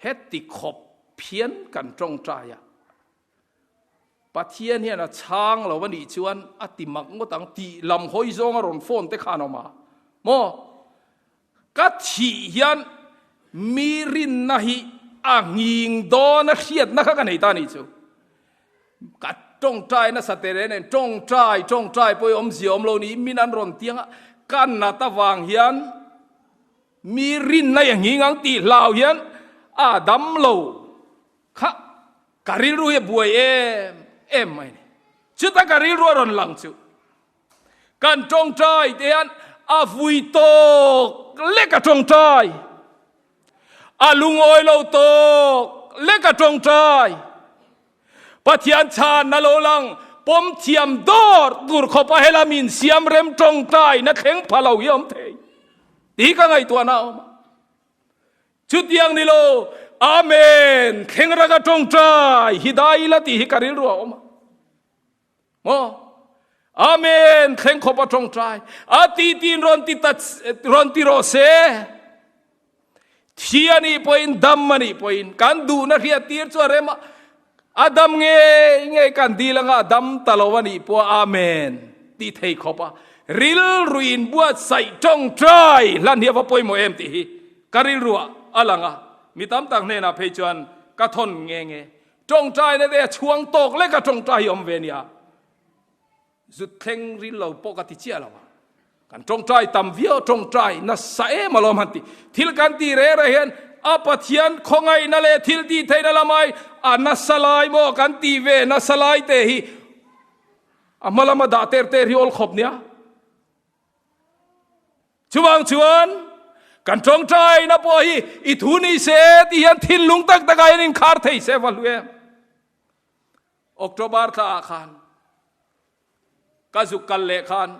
heti khawp phian kan tawngtai a, Pathian hian a chhang lo a nih chuan a ti mak ngawt ang tih lam hawi zawng a rawn phone te khan a awm a maw? Ka thih hian mi rinna hi a nghing dawn a hriatna kha ka nei ta a nih chu. Ka tawngtai nasa te reng nen tawngtai tawngtai pawh hi awmzia awm lo niin min an rawn tiang a, ka nat avang hian mi rinna hi a nghing ang tih hlau hian a dam lo. Kha ka rilru hi a buai em em mai a ni. Chuta ka rilru a rawn lang chu kan tawngtai te hian a vui tawk lek a tawngtai, a lungawi lo tawk lek a tawngtai, Pathian chhan a lo lang pawm thiam dawr tur khawpa hela min siam rem tawngtai na thleng pha lo hi a awm thei tih ka ngaihtuahna a awm a. Chutiang ni lo, Amen, thleng raka tawngtai hi dai ila tih hi ka rilru a awm a. Maw? Amen, thleng khawpa tawngtai a ti tin rawn ti ta rawn ti rawh se. Thi a nih pawhin dam a nih pawhin kan duhna hriat tir chu a rem a. A dam ngei ngei kan dil anga a dam ta lo a nih pawh Amen tih thei khawp a rilru in buatsaih tawngtai hlan hi a va pawimawh em tih hi ka rilru ah a lang a, mi tam tak hnenah phei chuan ka thawn nge nge. Tawngtaina te a chhuang tawk lek a tawngtai hi awm ve nia. Zut thleng ril lo pawh ka ti chiah lo a. Kan tawngtai tam viau tawngtai nasa em alawm han ti. Thil kan ti reh reh hian a Pathian khawngaihna leh thil tih theihna lamai a nasa lai maw kan tih ve nasa lai te hi a hma lama dah ter ter hi awl khawp nia. Chuvang chuan kan tawngtaina pawh hi i thu ni se ti hian thinlung tak takah hian inkhar thei se va hlu em. October thla ah khan ka zuk kal leh khan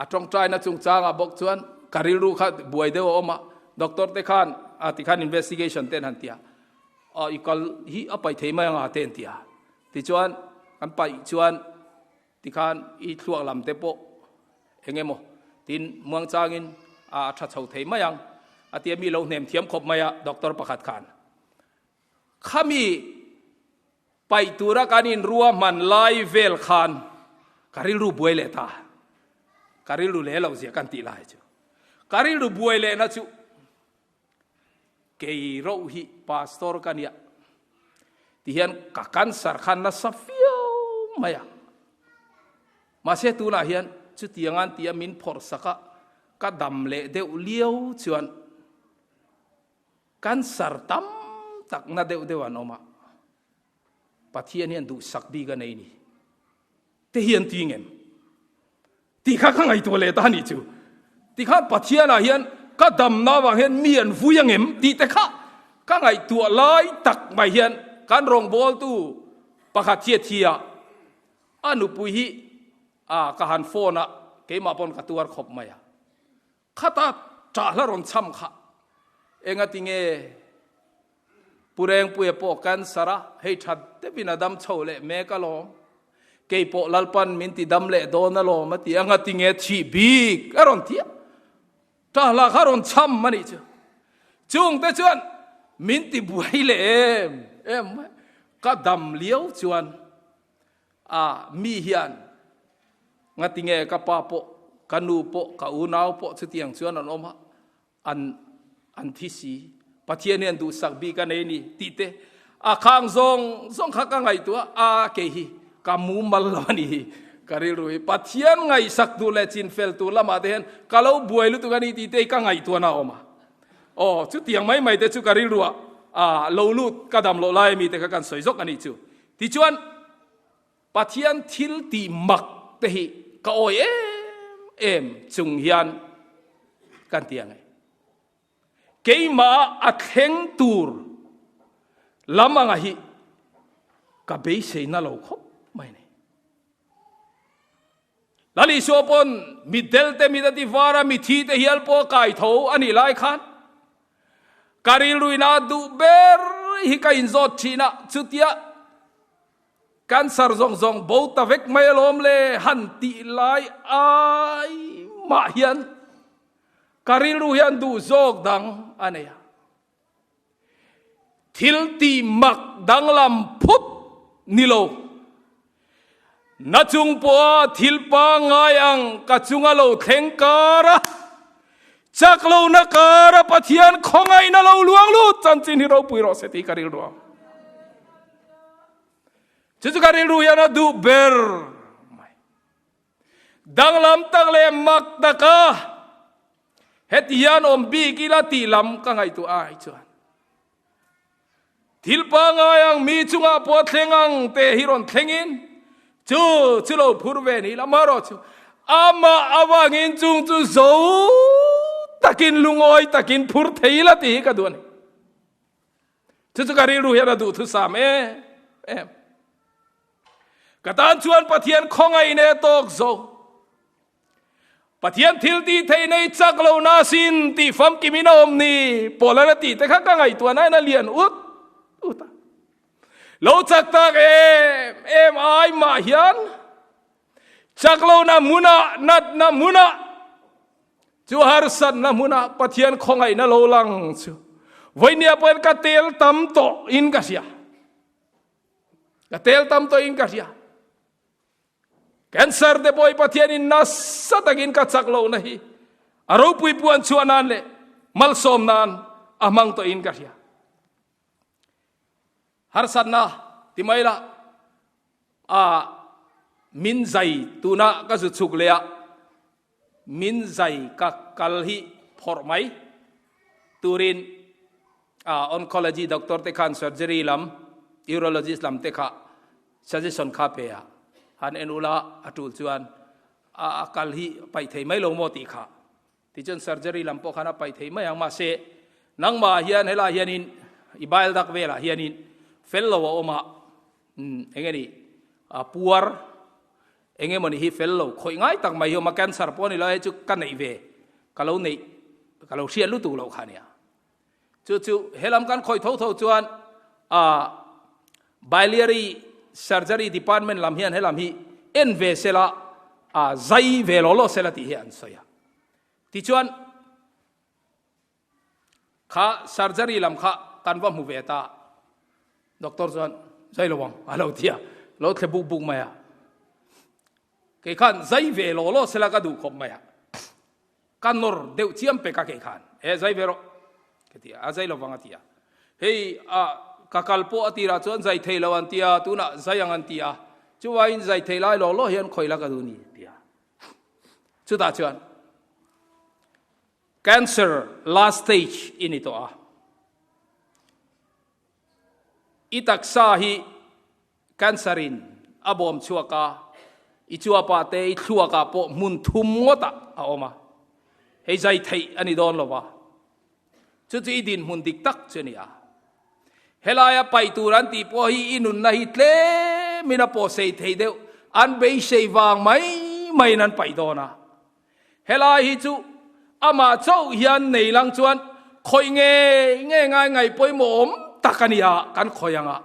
a tawngtaina chungchangah bawk chuan ka rilru kha buai deuh a awm a, doctor te khan a ti khan investigation te an han ti a, a i kal hi a paih thei mai anga te an ti a, tichuan kan paih chuan Tikhan i thluak lam te pawh eng emaw tin muangchangin a tha chho thei mai ang. A tia mi lo hnem thiam khawp mai a doctor pakhat khan. Khami paih tura kan inruahman lai vel khan ka rilru buai leh ta. Ka rilru leh loh zia kan tih lai chu. Ka rilru buai lehna chu kei roh hi pastor ka nia ti hian ka cancer khan nasa viau mai a. Mahse tunah hian chutiangan tia min phawrh sak a, ka dam leh deuh liau chuan Cancer tam tak na deuh deuh an awm a, Pathian hian duhsak bik a nei ni te hi an ti ngem? Tih kha ka ngaihtuah leh ta a nih chu. Tikhan Pathianah hian ka damna avang hian mi an vui ang em tih te kha ka ngaihtuah lai tak mai hian kan rawngbawltu pakhat hi a thi a, a nupui hi a ka han phone a, keimah pawn ka tuar khawp mai a. Khata ṭahla rawn cham kha engati nge Pu Rengpuia pawh cancer a, hei ṭhat deuhin a dam chho leh mek alawm, kei pawh Lalpan min ti dam leh dawn alawm a ti a, engati nge thih bik a rawn ti a, ṭahla kha rawn cham a nih chu. Chungte chuan min ti buai leh em em mai, ka dam liau chuan A, mi hian ngatinge ka pa pawh, ka nu pawh, ka unau pawh chutiang chuan an awm a, an an thi si, Pathian hian duhsak bik a nei ni tih te a khang zawng zawng kha ka ngaihtuah a, kei hi ka mumal lo a ni hi ka rilru hi Pathian ngaihsak tur leh chinfel tur lamah te hian ka lo buai lutuk a ni tih te hi ka ngaihtuahna a awm a. Aw, chutiang mai mai te chu ka rilruah a lo lut ka dam loh lai ami te kha kan sawi zawk a nih chu. Tichuan, Pathian thil tih mak te hi ka awi em em chung hian kan ti ang e. Keimah a thleng tur lam anga hi ka beiseina lo khawp mai a ni. Lal Isua pawn mitdel te mit a ti var a, mithi te hial pawh a kai tho a nih lai khan ka rilruina duh ber hi ka inzawt thin a, chutia cancer zawng zawng bo ta vek mai alawm le han tih lai ai mah hian ka rilru hian duh zawk dang a nei a. Thil tih mak danglam phut ni lo. Na chung pawha thil pangngai ang ka chunga lo thleng kar a, chak lohna kar a Pathian khawngaihna lo luang lut chanchin hi ropui rawh se tih ka rilru ang. Chu chu ka rilru hian a duh ber mai. Danglam tak leh mak taka heti hian awm bik ila tih lam ka ngaihtuah ai chuan thil pangngai ang mi chungah pawh thleng ang te hi rawn thlengin chu chu lo phur ve ni la marawh chu amah avangin chung chu zo takin lungawi takin phur thei la tih hi ka duh a ni. Chu chu ka rilru hian a duhthusam em em. Ka tan chuan Pathian khawngaih ne tawk zo. Pathian thil tih theih nei chak lo na sin tih famkim in a awm ni Paul-an a tih te kha ka ngaihtuah nain a lian ut ut a. Lo chak tak em em ai mah hian chak lo na hmunah natna hmunah Chu harsatna hmunah Pathian khawngaihna lo lang chu vawinia pawhin ka tel tam tawh in ka hria. Ka tel tam tawh in ka hria. Cancer te pawh hi Pathianin nasa takin ka chak lohna hi a ropui puan chhuah nan leh malsawm nan a hmang tawh in ka hria. Harsatna ti mai la a min zai tuna ka zu chhuk leh a Min zai ka kal hi phawrh mai turin oncology doctor te khan surgery lam, urologist lam te kha suggestion kha pe a, han en ula a tul chuan a kal hi paih thei mai lo maw tih kha. Tichuan surgery lam pawh khan a paih thei mai ang mahse nangmah hian helai hianin i bile duct velah hianin fel lo a awm a, eng nge ni puar Eng emawni hi fel lo khawih ngai tak mai hi awm a, cancer pawh a ni lo, hei chu ka neih ve, ka lo neih, ka lo hriat lutuk loh kha a nia. Chu chu helam kan khawih tho tho chuan ah biliary surgery department lam hian helam hi en ve sela, ah zai ve law law sela tih hi an sawi a. Tichuan. Kha surgery lam kha kan va hmu ve ta. Doctor chuan zai lo ang a lo ti a, lo thle buk buk mai a. Kei khan zai ve law law sela ka duh khawp mai a. Ka nawr deuh chiam pek a kei khan, e zai ve rawh ka ti a, a zai lovang a ti a. Hei a ka kal pawh a tirah chuan zai thei lo an ti a, tunah zai ang an ti a, chuvangin zai thei lai law law hian khawi la ka duh ni a ti a. Chutah chuan cancer last stage i ni tawh a. I taksa hi cancer in a bawm chhuak a, i chuapa te i thluak ah pawh hmun thum ngawt ah a awm a, hei zai theih a ni dawn lo va, chu chu i dinhmun dik tak chu a ni a. Helaia paih tur an tih pawh hi i nunna hi tlem in a pawhsei thei deuh, an beisei vang mai mai in an paih dawn a. Helai hi chu amah chauh hian nei lang chuan khawih nge nge ngai ngai pawimawh awm tak a nia kan khawih ang a,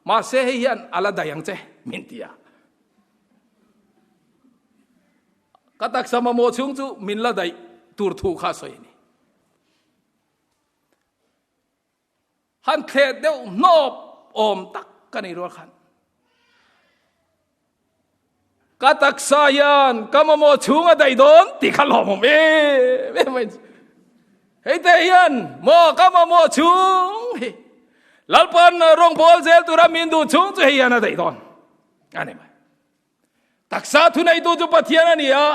mahse hei hian a la daih ang che min ti a. Ka taksa mamawh chhung chu min la daih tur thu kha a sawi a ni. Han thleh deuh hnawp awm tak ka nei rual khan. Ka taksa hian ka mamawh chhung a daih dawn tih kha lawmawm em em mai. Hei te hian maw ka mamawh chhung hi Lalpan rawngbâwl zel tura min duh chhung chu hei hian a daih dawn a ni mai. Taksa thuneitu chu Pathian a ni a,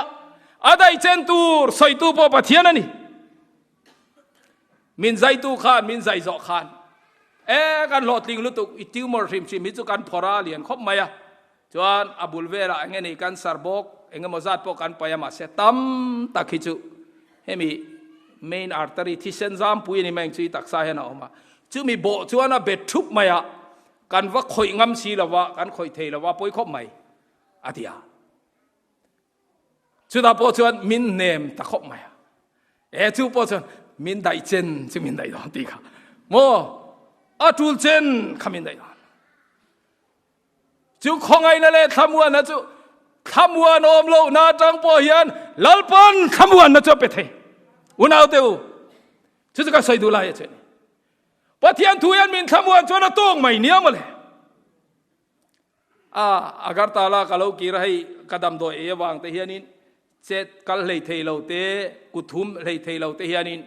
a daih chen tur sawitu pawh Pathian a ni. Min zaitu khan, min zai zawh khan, e kan hlawhtling lutuk, i tumor hrim hrim hi chu kan phawrh a lian khawp mai a. Chuan a bul velah eng nge ni cancer bawk, eng emaw zat pawh kan paih a, mahse tam tak hi chu hemi main artery thisen zampui a ni mai ang chu i taksa hian a awm a. Chumi bawh chuan a bet thup mai a, Kan va khawih ngam si lo va, kan khawih thei lo va, pawi khawp mai, a ti a. Chutah pawh chuan min nem ta khawp mai a. E chu pawh chuan min daih chen chu min daih dawn ti kha. Maw a tul chen kha min daih dawn. Chu khawngaihna leh thlamuanna chu thlamuan awm loh na atang pawh hian Lalpan thlamuanna chu a pe thei. Unaute u, chu chu ka sawi duh lai a che ni. Pathian thu hian min thlamuan chuan a tawng mai nia mawle. A Agartala ka lo kir a hei ka damdawi ei avang te hianin chet kal hlei thei lo te kut hum hlei thei lo te hianin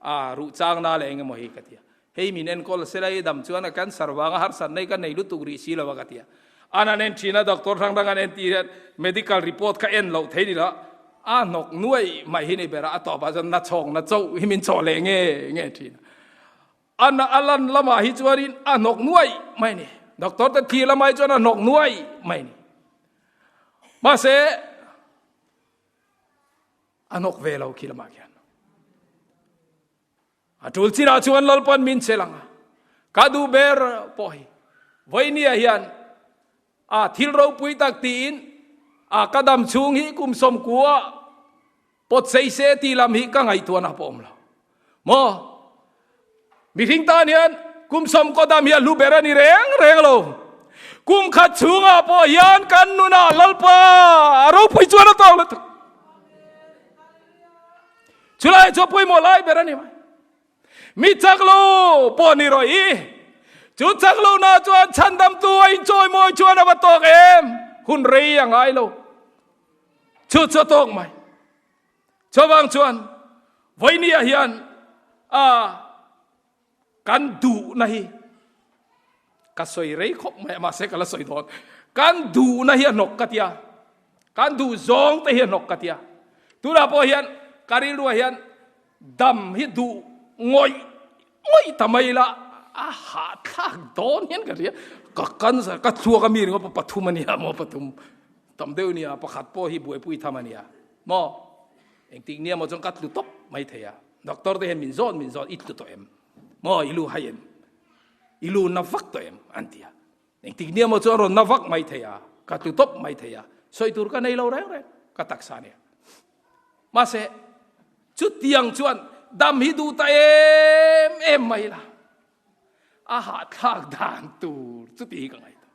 a ruh chang na leh eng emaw hi ka ti a. Hei min enkawl sela i dam chuan a cancer vanga harsatna hi ka nei lutuk rih si lo a ka ti a. An an en thin a doctor hrang hrang an en tih hian medical report kha en loh thei ni lo a hnawk nuai mai hi ni ber a a tawpah chuan na chhawk na chauh hi min chawh leh nge nge thin a. An a lan lamah hi chuanin a hnawk nuai mai ni. Doctor te thlir lamah hi chuan a hnawk nuai mai ni. Mahse a hnawk ve lo khi lamah khian. A tul chinah chuan Lalpan min chel ang a, ka duh ber pawh hi vawinia hian a thil ropui tak tiin a ka dam chhung hi kum sawmkua pawt sei se tih lam hi ka ngaihtuahna pawh awm lo. Maw? Mihring tan hian kum sawmkaw dam hi a hlu ber a ni reng reng lo. Kum khat chhungah pawh hian kan nunah Lalpa a ropui chuan a tawk lutuk. Chulai chu pawimawh lai ber a ni mai. Mi chak lo pawh ni rawh i. Chu chak lo na chuan chhandamtu a inchawimawi chuan a va tawk em? Hun rei a ngai lo. Chu chu a tawk mai. Chuvang chuan vawinia hian a Kan duhna hi ka sawi rei khawp mai a, mahse ka la sawi dawn. Kan duhna hi a hnawk ka tia, kan duh zawng te hi a hnawk ka tia. Tunah pawh hian ka rilruah hian dam hi duh ngawih ngawih ta mai la, a hahthlak dawn hian ka hria. Ka cancer, ka thluak a mi ringawt pawh pathum a nia maw, pathum tam deuh nia, pakhat pawh hi buaipui tham a nia maw. Engtik nia maw chuan ka tlu tawp mai thei a. Doctor te hian min zawn min zawn i tlu tawh em? Maw i lu hai em? I lu na vak tawh em? An ti a. Engtik nia maw chuan rawn na vak mai thei a, ka tlu tawp mai thei a, sawi tur ka nei lo reng reng ka taksa nia. Mahse chutiang chuan dam hi duh ta em em mai la, a hahthlak dan tur chuti hi ka ngaihtuah.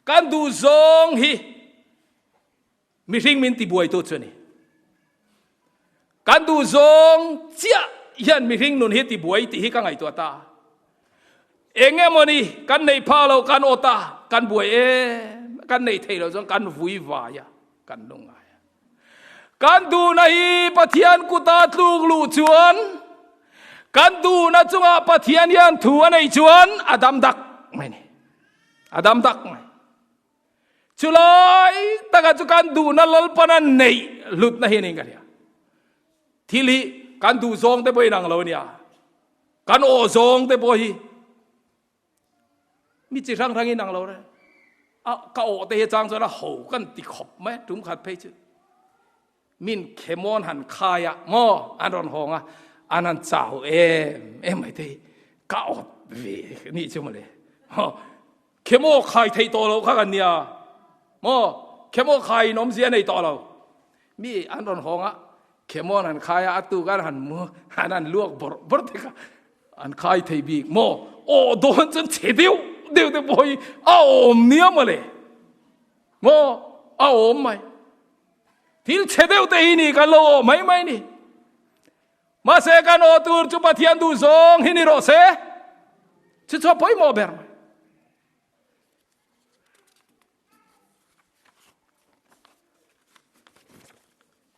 Kan duh zawng hi Mihring min tibuaitu chu a ni. Kan duh zawng chiah. hian mihring nun hi tibuai tih hi ka ngaihtuah ta. Eng emawni kan neih phah lo kan awt a, kan buai em, kan neih theih loh chuan kan vui vai a, kan lungngai a. Kan duhna hi Pathian kuta tluk luh chuan, kan duhna chungah Pathian hian thu a neih chuan a dam dak mai ni. A dam dak mai. Chulai taka chu kan duhna Lalpana neih hlutna hi a ni ka hria. Thil hi kan duh zawng te pawh inang lo a nia. Kan aw zawng te pawh hi mi chi hrang hrang inang lo re. A ka aw te hi chang chuan a ho kan ti khawp mai tum khat phei chu. Min khemawn han khai a maw an rawn hawng a an han chau em em mai te hi ka awt ve nih chu mawle. Khemaw khai theih tawh lo kha kan nia maw khemaw khai in awmzia nei tawh lo. Mi an rawn hawng a khemawn han khai a a tuk an han mu an han luak bawrh bawrh te kha an khai thei bik maw aw dawn chuan chhe deuh deuh te pawh hi a awm nia mawle maw a awm mai. Thil chhe deuh te hi ni kan lo aw mai mai ni. Mahse kan aw tur chu Pathian duh zawng hi ni rawh se. Chu chu a pawimawh ber mai.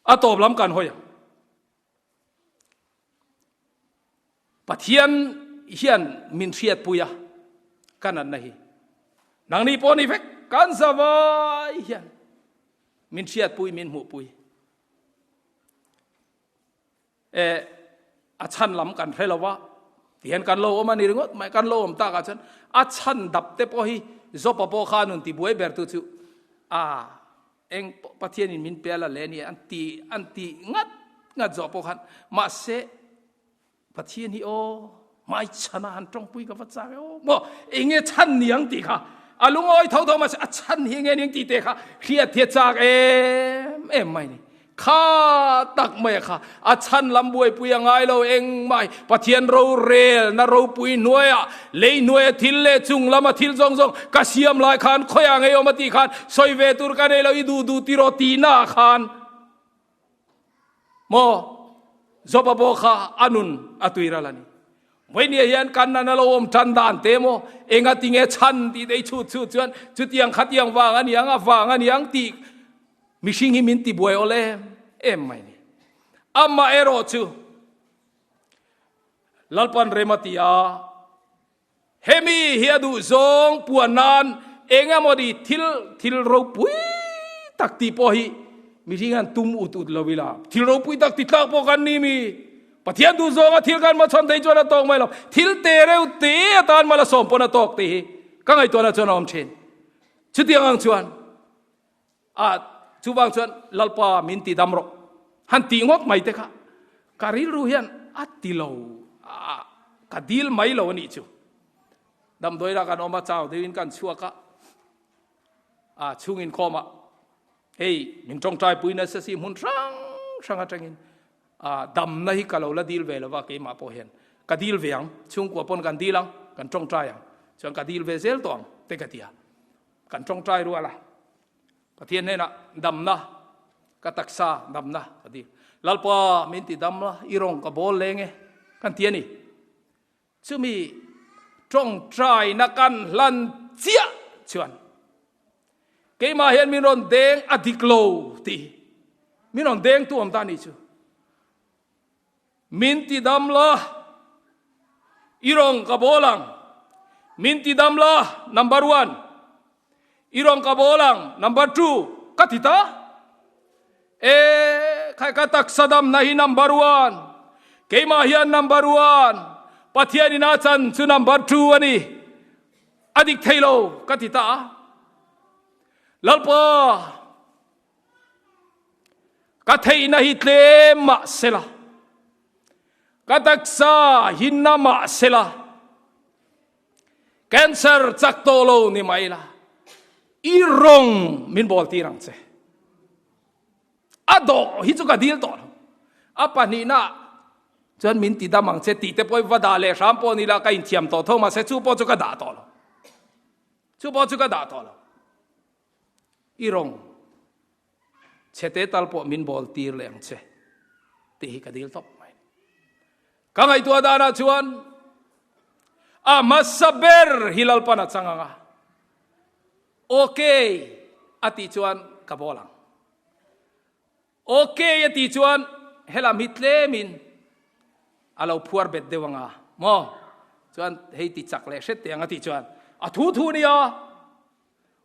A tawp lam kan hawi ang. Pathian hian min hriatpui a, ka natna hi. Nangni pawh ni vek, kan zavai hian min hriatpui, min hmuhpui. E, a chhan lam kan hre lo va, tihian kan lo awm a ni ringawt mai, kan lo awm takah chuan a chhan dap te pawh hi Jopa pawh kha nun tibuai bertu chu a Eng pawh Pathianin min pe la le ni an ti an ti ngat ngat zawh pawh khan mahse Pathian hi aw hmai chhana han tawngpui ka va chak e aw maw enge chhan niang tih kha a lungawi tho tho mahse a chhan hi enge niang tih te kha hriat hi a chak em em mai ni. Kha tak mai a kha, a chhan lam buaipui a ngai lo engmah hi. Pathian rorel na ropui hnuaiah, lei hnuaia thil leh chung lama thil zawng zawng ka siam lai khan khawiah ngei awm a tih khan sawi ve tur ka nei lo, i duh duh ti rawh tihnaah khan maw Joba pawh kha a nun a tuiral a ni. Vawinia hian kan nan a lo awm tan dan te maw enga tinge chhan tih te i chhut chhut chuan chutiang khatiang vang a niang a vang a niang tih Mihring hi min tibuai awl em em mai ni. Amah erawh chu Lalpan rem a ti a, hemi hi a duh zawng puan nan eng emaw ni thil thil ropui tak tih pawh hi mihring hian tum ut ut lo ila, thil ropui tak ti tlak pawh kan ni mi. Pathian duh zawnga thil kan hmachhawn thei chuan a tawk mai lo, thil te reuh te atan mal a sawm pawn a tawk tih hi ka ngaihtuahna chuan a awm thin. Chutiang ang chuan A, chuvang chuan Lalpa min ti dam rawh. Han tih ngawt mai te kha ka rilru hian a ti lo, a, ka dil mai lo a nih chu. Damdawilah kan awm a, chau deuhin kan chhuak a, a chhung inkhawm a, hei min tawngtai pui nasa si hmun hrang hrang atangin a damna hi ka lo la dil ve lova keimah pawh hian ka dil ve ang, chhungkua pawn kan dil ang, kan tawngtai ang, chuan ka dil ve zel tawh ang te ka ti a. Kan tawngtai rual a, Pathian hnenah damna, ka taksa damna ka ti. Lalpa min ti dam la, i rawng ka bawl leng e, kan ti a ni. Chumi tawngtaina kan hlan chiah chuan keimah hian min rawn deng a dik lo tih hi min rawn deng tu awm ta ni chu. Min ti dam la, i rawng ka bawl ang. Min ti dam la, number one. I rawng ka bawl ang, number two. Ka ti ta. E, khai ka taksa dam na hi number one. Keimah hian number one. Pathian in a chan chu number two a ni. A dik thei lo, ka ti ta. Lalpa, Ka theihna hi tlem mah sela, ka taksa hi na mah sela, cancer chak tawh lo ni mai la, i rawng min bawl tir ang che. A dawh hi chu ka dil tawh lo. A pahnihna chuan min ti dam ang che tih te pawh va dah leh hram pawh ni la ka inthiam tawh tho mahse chu pawh chu ka dah tawh lo. Chu pawh chu ka dah tawh lo. I rawng chhete tal pawh min bawl tir leh ang che tih hi ka dil tawp mai. Ka ngaihtuah danah chuan a hmasa ber hi Lalpan a chang ang a, Ok a tih chuan ka bawl ang. Ok a tih chuan helam hi tlemin a lo phuar bet deuh ang a maw? Chuan hei ti chak leh hret teh ang a tih chuan a thu thu nia.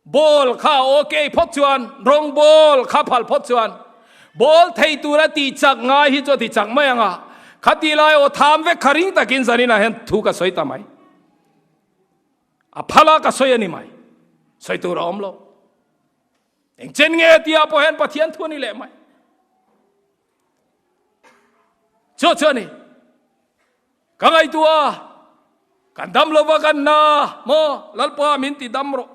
Ball kha ok phawt chuan rawng ball kha phal phawt chuan ball thei tura tih chak ngai hi chu a ti chak mai ang a, khati lai aw tham vek kha ring takin zaninah hian thu ka sawi ta mai. A phal a ka sawi a ni mai. Sawi tur a awm lo. Eng chen nge tia pawh hian Pathian thu a ni leh mai. Chu chu a ni. Ka ngaihtuah a, kan dam lova kan na maw Lalpa min ti dam rawh.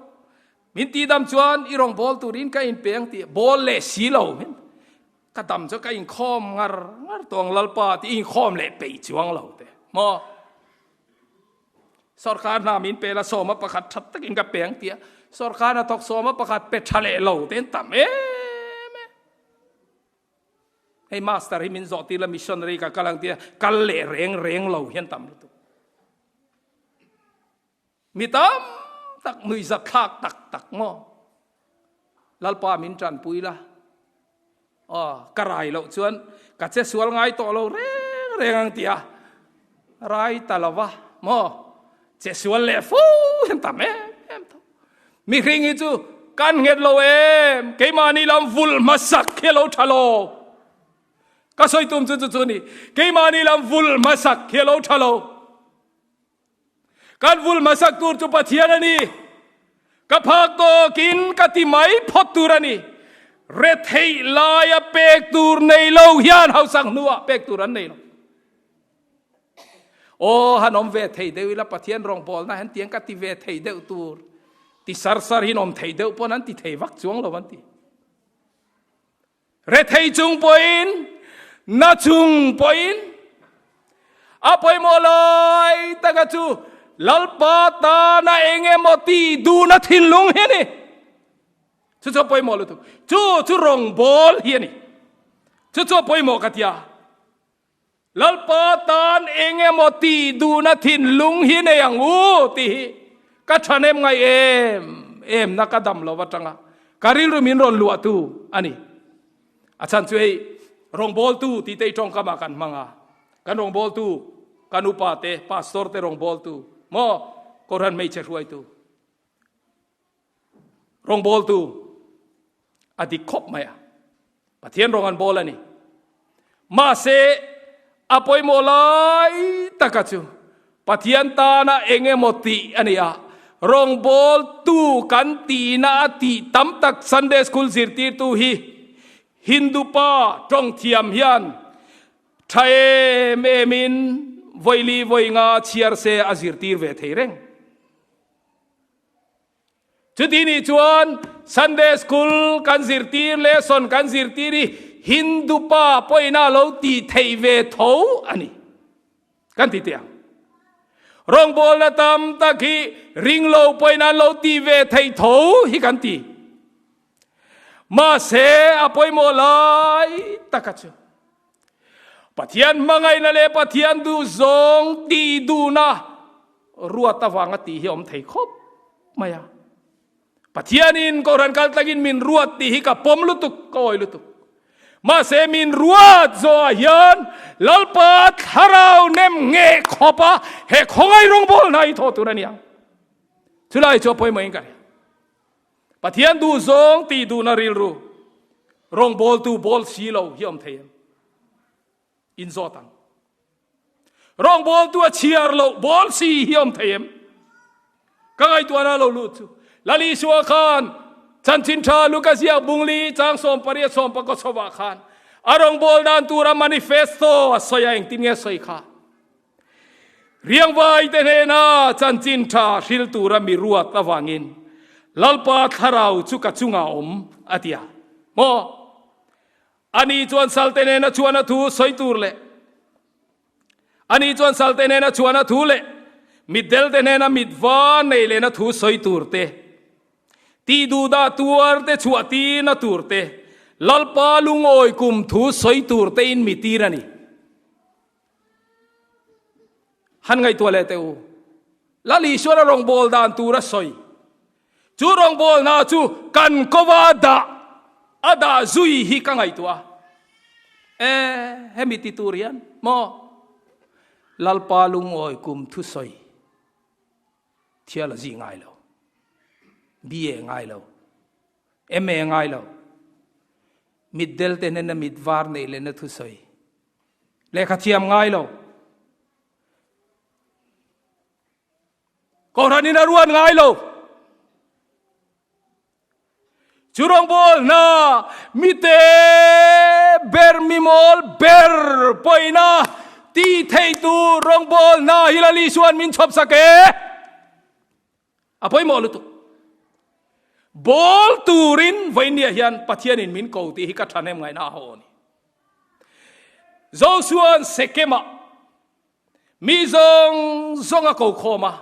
Min ti dam chuan i rawn bawl turin ka inpeng tih bawl leh si lo. Ka dam chu ka inkhawm ngar ngar tawh ang Lalpa tih inkhawm leh peih chuang lo te maw. Sorkar hna min pe la sawma pakhat that takin ka peng tia sorkar hnathawk sawma pakhat pe tha leh lo te an tam em em. Hei master hi min zawh tir la missionary ka kal ang tia kal leh reng reng lo hian tam lutuk. Mi tam tak nuihzat thlak tak tak maw. Lalpa min tanpui la. Aw, ka rai loh chuan ka che sual ngai tawh lo reng reng ang tia rai ta lova maw che sual leh fo hian tam em em tho. Mihring hi chu kan nghet lo em, keimahni lam vulh hmasak hi a lo tha lo. Ka sawi tum chu chu chu ni, keimahni lam vulh hmasak hi a lo tha lo. Kan vulh hmasak tur chu Pathian a ni. Ka phak tawkin ka ti mai phawt tur a ni. Retheih laia pek tur nei lo hian hausak hnuah pek tur an nei lo. Aw, han awm ve thei deuh ila Pathian rawngbawlna hian tiang ka ti ve thei deuh tur. Ti sar sar hin awm thei deuh pawn an ti thei vak chuang lo an ti. Rethei chung pawhin, na chung pawhin a pawimawh lai taka chu Lalpa tana eng emaw ti duhna thinlung hi a ni. Chu chu a pawimawh lutuk. Chu chu rawngbâwl hi a ni. Chu chu a pawimawh ka tia. Lalpa tan eng emaw tih duhna thinlung hi nei ang u tih hi ka thahnem ngai em em na ka dam lo atanga ka rilru min rawn luahtu a ni. A chhan chu hei rawngbawltu tih te i tawngkam ah kan hmang a, kan rawngbawltu kan upa te, pastor te rawngbawltu maw Kohhran hmeichhe hruaitu. Rawngbawltu a dik khawp mai a, Pathian rawng an bawl a ni. Mahse, a pawimawh lai taka chu Pathian tana eng emaw tih a ni a, rawngbawltu kan tihna a tih tam tak Sunday School zirtirtu hi Hindu pa tawng thiam hian tha em emin vawili vawinga chhiar se a zirtir ve thei reng. Chuti nih chuan Sunday School kan zirtir lesson kan zirtir hi Hindu pa pawhin a lo tih theih ve tho a ni kan ti teh ang. Rawngbawlna tam tak hi ringlo pawhin an lo tih ve theih tho hi kan ti. Mahse a pawimawh lai taka chu Pathian hmangaihna leh Pathian duhzawng tih duhna ruat avanga tih hi a awm thei khawp mai a. Pathianin Kohhran kal tlangin min ruat tih hi ka pawm lutuk, ka awi lutuk. Mahse min ruat zawhah hian Lalpa thlarau nem ngheh khawpa he khawngaih rawngbawlna hi thawh tur a ni ang. Chulai chu a pawimawhin ka ria. Pathian duhzawng tih duhna rilru rawngbawltu bawl si lo hi awm thei em? In zawt ang. Rawngbawltu a chhiar loh bawl si hi awm thei em? Ka ngaihtuahna lo lut chu Lal Isua khan Chanchin Tha Luka ziak bungli chang 18 sawmpakaw chhovah khan a rawngbâwl dan tura manifesto a sawi a, engtin nge a sawi kha? Riangvaite hnena Chanchin Tha hril tura mi ruat avangin Lalpa thlarau chu ka chungah awm a ti a. Maw? Ani chuan salte nena chuan a thu sawi tur leh Ani chuan salte nena chuan a thu leh mitdelte hnena mit va nei lehna thu sawi tur te, tih duhdah tuar te chhuah tirna tur te, Lalpa lungawi kum thu sawi tur tein mi tir a ni. Han ngaihtuah leh teh u. Lal Isuan a rawngbâwl dan tur a sawi. Chu rawngbâwlna chu kan kova dah a dah zui hi ka ngaihtuah a. E, hemi ti tur hian maw Lalpa lungawi kum thusawi theology ngai lo, BA ngai lo, MA ngai lo, mitdel te hnena mit var neih lehna thusawi lehkha thiam ngai lo. Kohhran in a ruat ngai lo. Chu rawngbâwl hna mite ber mimawl ber pawina ti thei tur rawngbâwl hna hi Lal Isua'n min chhawp sak e. A pawimawh lutuk. Bâwl turin vawinia hian Pathianin min ko tih hi ka ṭhahnem ngaihna a haw a ni. Josua'n Sekemah Mi zawng zawng a ko khawm a,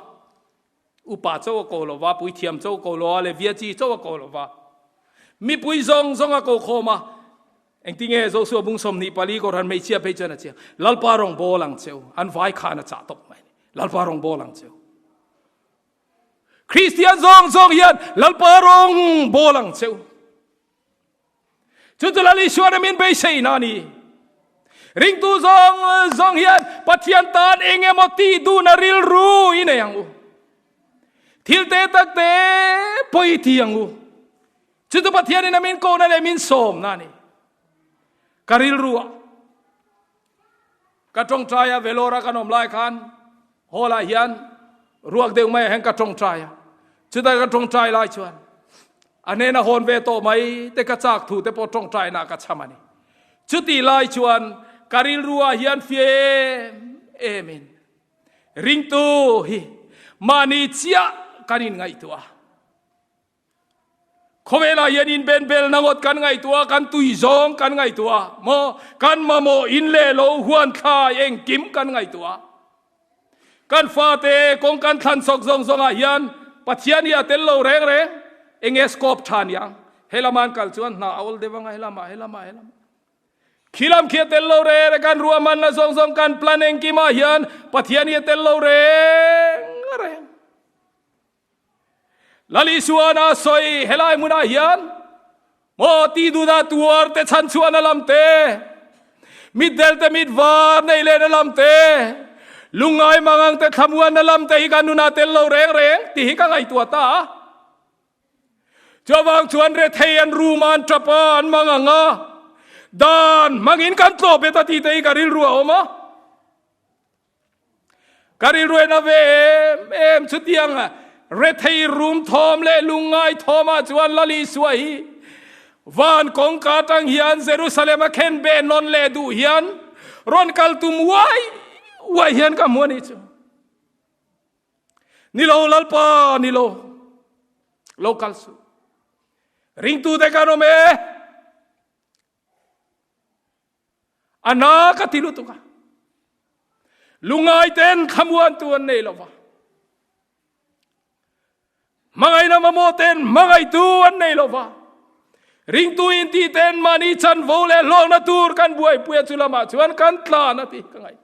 upa cho a ko lo va, puithiam cho a ko lo a, Levia chi cho a ko lo va. Mipui zawng zawng a ko khawm a, engtinge Joshua bung 24 Kohhran hmeichhia phei chuan a chiang, Lalpa rawng bawl ang cheu, an vai khan a chah tawp mai a ni, Lalpa rawng bawl ang cheu. Kristian zawng zawng hian Lalpa rawng bawl ang cheu. Chu chu Lal Isuan a min beisei na a ni. Ringtu zawng zawng hian Pathian tan eng emaw tih duhna rilru i nei ang u. Thil te tak te pawh i ti ang u. Chu chu Pathianin a min kohna leh min sawmna a ni. Ka rilru ah Ka tawngtai a, Vellore a kan awm lai khan hall ah hian ruak deuh mai ah hian ka tawngtai a. Chutah ka tawngtai lai chuan a hnena hawn ve tawh mai te ka chak thu te pawh tawngtaina ah ka chham a ni. Chutih lai chuan ka rilru ah hian fia em em in ringtu hi mahni chiah kan inngaihtuah a. Khawvelah hian inbenbelna ngawt kan ngaihtuah a, kan tui zawng kan ngaihtuah a, maw? Kan mamawh in leh lo huan thlai engkim kan ngaihtuah a. Kan fate kawng kan thlan chawk zawng zawngah hian Pathian hi a tel lo reng reng. Enge scope tha niang? Helama an kal chuan hna a awl deuh anga helama, helama, helama. Khi lam khi a tel lo reng reng, kan ruahmanna zawng zawng kan plan engkimah hian Pathian hi a tel lo reng reng. Lal Isuan a sawi helai hmunah hian maw ti duhna tuar te chhan chhuahna lam te, mitdel te mit var nei lehna lam te, lungngai mangang te thlamuanna lam te hi kan nunah tel lo reng reng tih hi ka ngaihtuah ta a. Chuvang chuan rethei an rum a, an tap a, an mangang a, dan hmangin kan tlawh bet a tih te hi ka rilru a awm a. Ka rilruain a ve em em chutiang rethei rum thawm leh lungngai thawmah chuan Lal Isua hi van kawngka atang hian Jerusalem a khen beh nawn leh duh hian rawn kal tum uai uai hian ka hmu a nih chu. Ni lo Lalpa, ni lo. Lo kal suh. Ringtute kan awm e. A na ka ti lutuk a. Lungai ten thlamuan tu an nei lova. Hmangaihna mamawh ten hmangaihtu an nei lova. Ringtu in ti ten mahni chanvo leh hlawkna tur kan buaipui a chu lamah chuan kan tlan a ti ka ngaihtuah.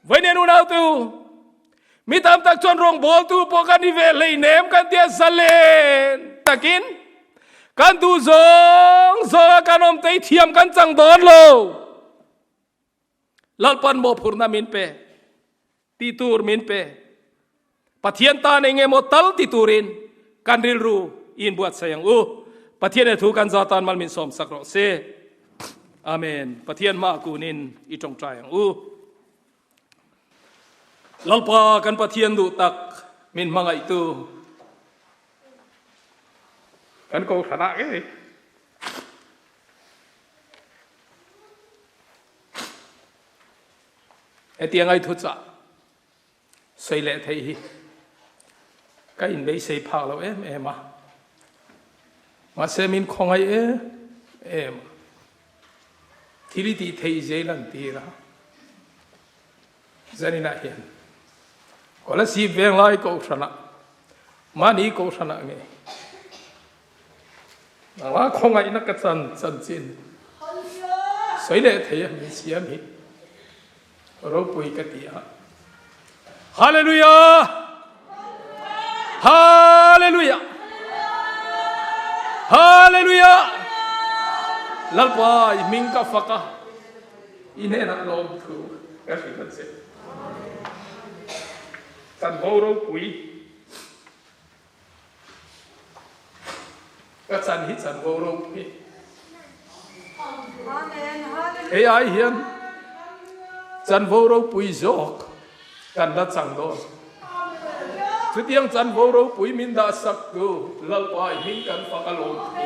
Vawiin unautu, mi tam tak chuan rawngbawltu pawh kan ni ve hleinem kan tia zalen takin kan duh zawng zawnga kan awm tei thiam kan chang dawn lo. Lalpan mawhphurhna min pe, tih tur min pe. Pathian tan eng emaw tal ti turin kan rilru i inbuatsaih ang u. Pathian he thu kan za tan mal min sawm sak rawh se. Amen. Pathian hmaah kunin i tawngtai ang u. Lalpa kan Pathian duh tak min hmangaihtu kan kohhran ah ngei hetiang ai thuchah Sawi leh theih hi ka inbeisei phak lo em em a, mahse min khawngaih em em a, thil i tih theih zel an tir a, zaninah hian Kolasib Venglai Kohhranah mahni Kohhranah nge nangmah khawngaihna ka chan chanchin sawi leh thei a min siam hi ropui ka ti a. Hallelujah! Hallelujah! Hallelujah! Lalpa i hming ka fak a, i hnenah lawmthu ka hrilh a che. Chanvo ropui Ka chan hi chanvo ropui. Hei ai hian chanvo ropui zawk kan la chang dawn. Chutiang chanvo ropui min dah sak tu Lalpa i hming kan fak a lawm thu.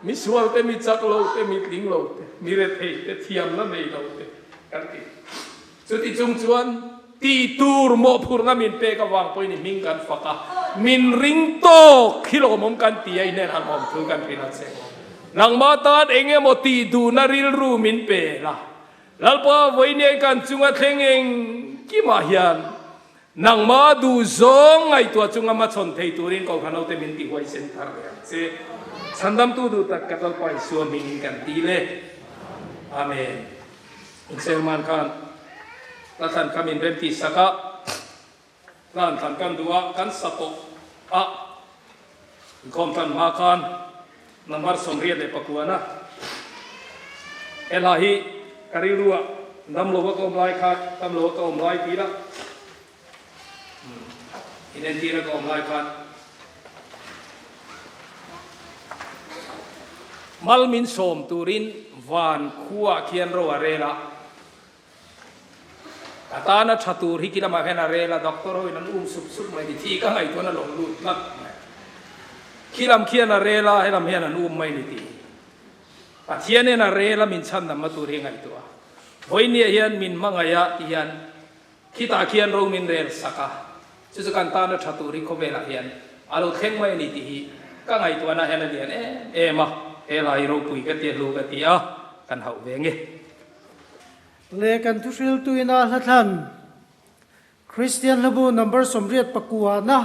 Mi sual te, mi chak lo te, mi tling lo te, mi rethei te, thiamna nei lo te kan ti. Chuti chung chuan tih tur mawhphurhna min pek avang pawhin i hming kan fak a, min ring tawk hi lawmawm kan ti a, i hnenah lawm thu kan hrilh a che. Nangmah tan eng emaw tih duhna rilru min pe la, Lalpa vawiin kan chunga thleng engkimah hian nangmah duhzawng ngaihtuah chunga hmachhawn thei turin Kohhran hote min ti huaisen thar ve ang che. Chhandamtu duh tak ka Lalpa Isua hmingin kan ti le. Amen. Serman khan ka thlan kha min rem tih sak a, hlan thlan kan duh a, kan sa tawh a, inkhawm tan hma khan number 88 a, he hla hi ka rilru ah damlo a ka awm lai khan, damlo a ka awm lai tih la, inentir a ka awm lai khan mal min sawm turin van khuaah khian ro a rel a, a tana tha tur hi khi lamah hian a rel a, doctor ho in an um sup sup mai ni, thi ka ngaihtuahna lo lut tlat mai, khi lam khian a rel a, helam hian an um mai ni tih hi Pathian hian a rel a min chhandamna tur hi a ngaihtuah a, vawinia hian min hmangaih a ti hian Khitah khian ro min rel sak a, chu chu kan tana tha tur hi khawvelah hian a lo thleng mai a ni tih hi ka ngaihtuahna hian a lian em em a, he lai ropui ka tia hlu ka ti a, kan hauh ve nge. Le kan thuhriltuina hlathlan Kristian hlabu number 89 na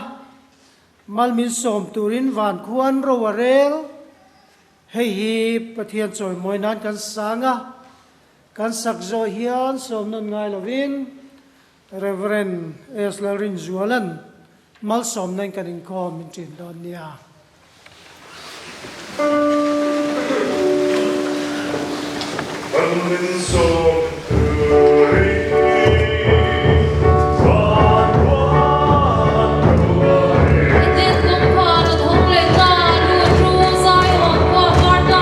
mal min sawm turin van khuan ro a rel. Hei hi Pathian chawimawi nan kan sang a, Kan sak zawh hian sawm nawn ngai lovin Rev. S. Lalrinzuala'n malsawmna in kan inkhawm min ṭin dawn nia. Kan min sawm turin van ruat ruai. Eden kawngkhar a thawng leh ta, lut ru Zion khua par ta.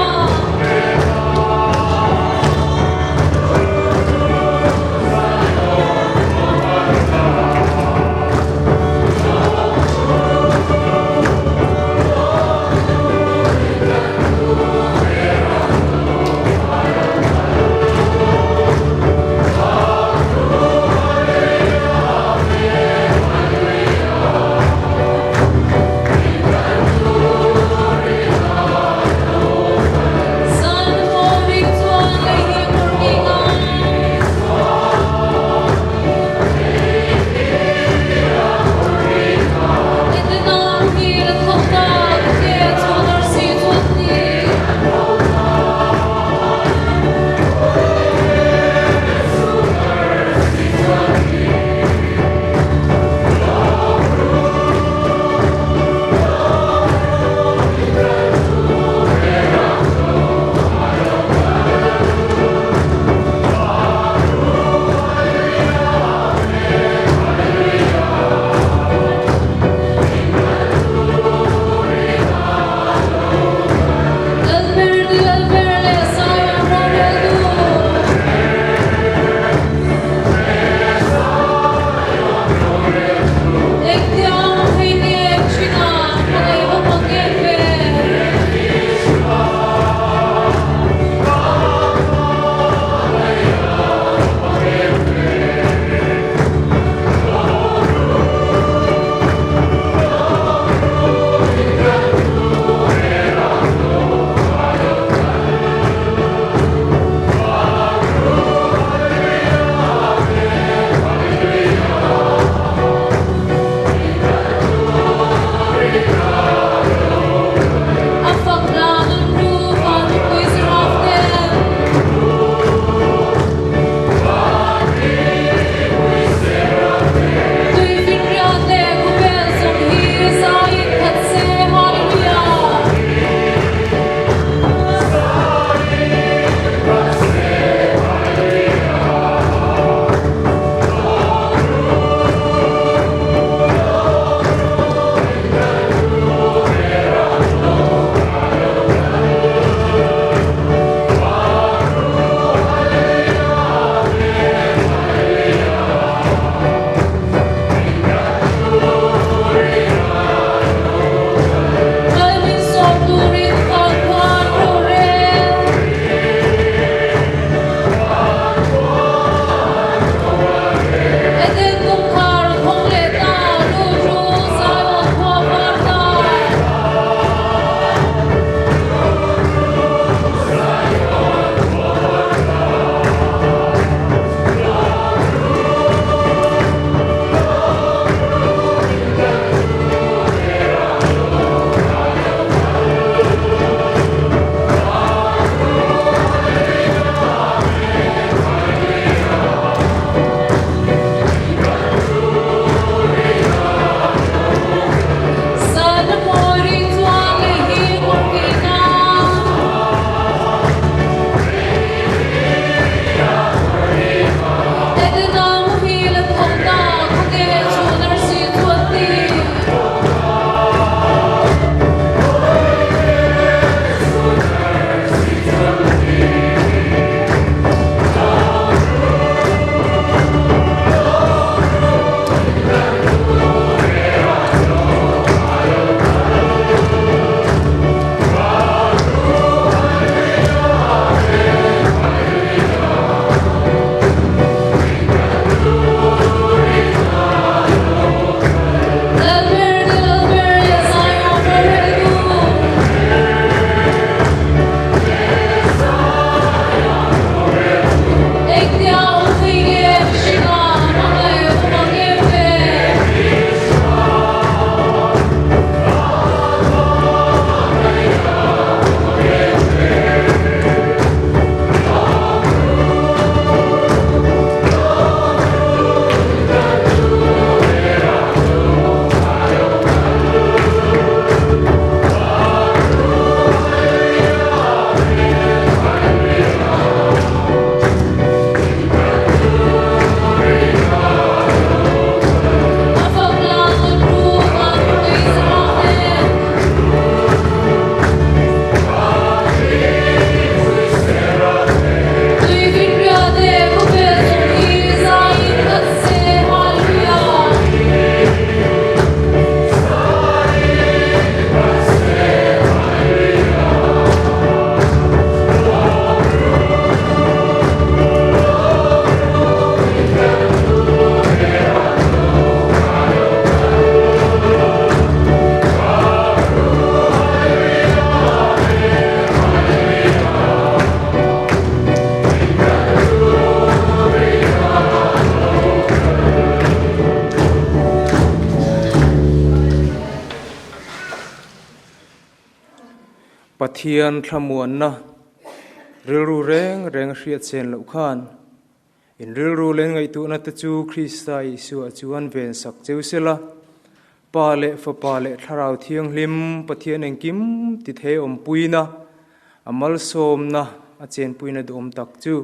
Pathian thlamuanna rilru reng reng a hriat chen loh khan, in rilru leh ngaihtuahna te chu Krista Isua chuan ven sak cheu sela, Pa leh Fapa leh Thlarau Thianghlim Pathian engkim ti thei awmpuina, a malsawmna, a chenpuina duhawm tak chu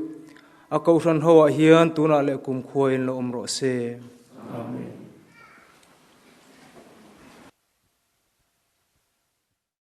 a Kohhran hoah hian tunah leh kumkhua in la awm rawh se. Amen.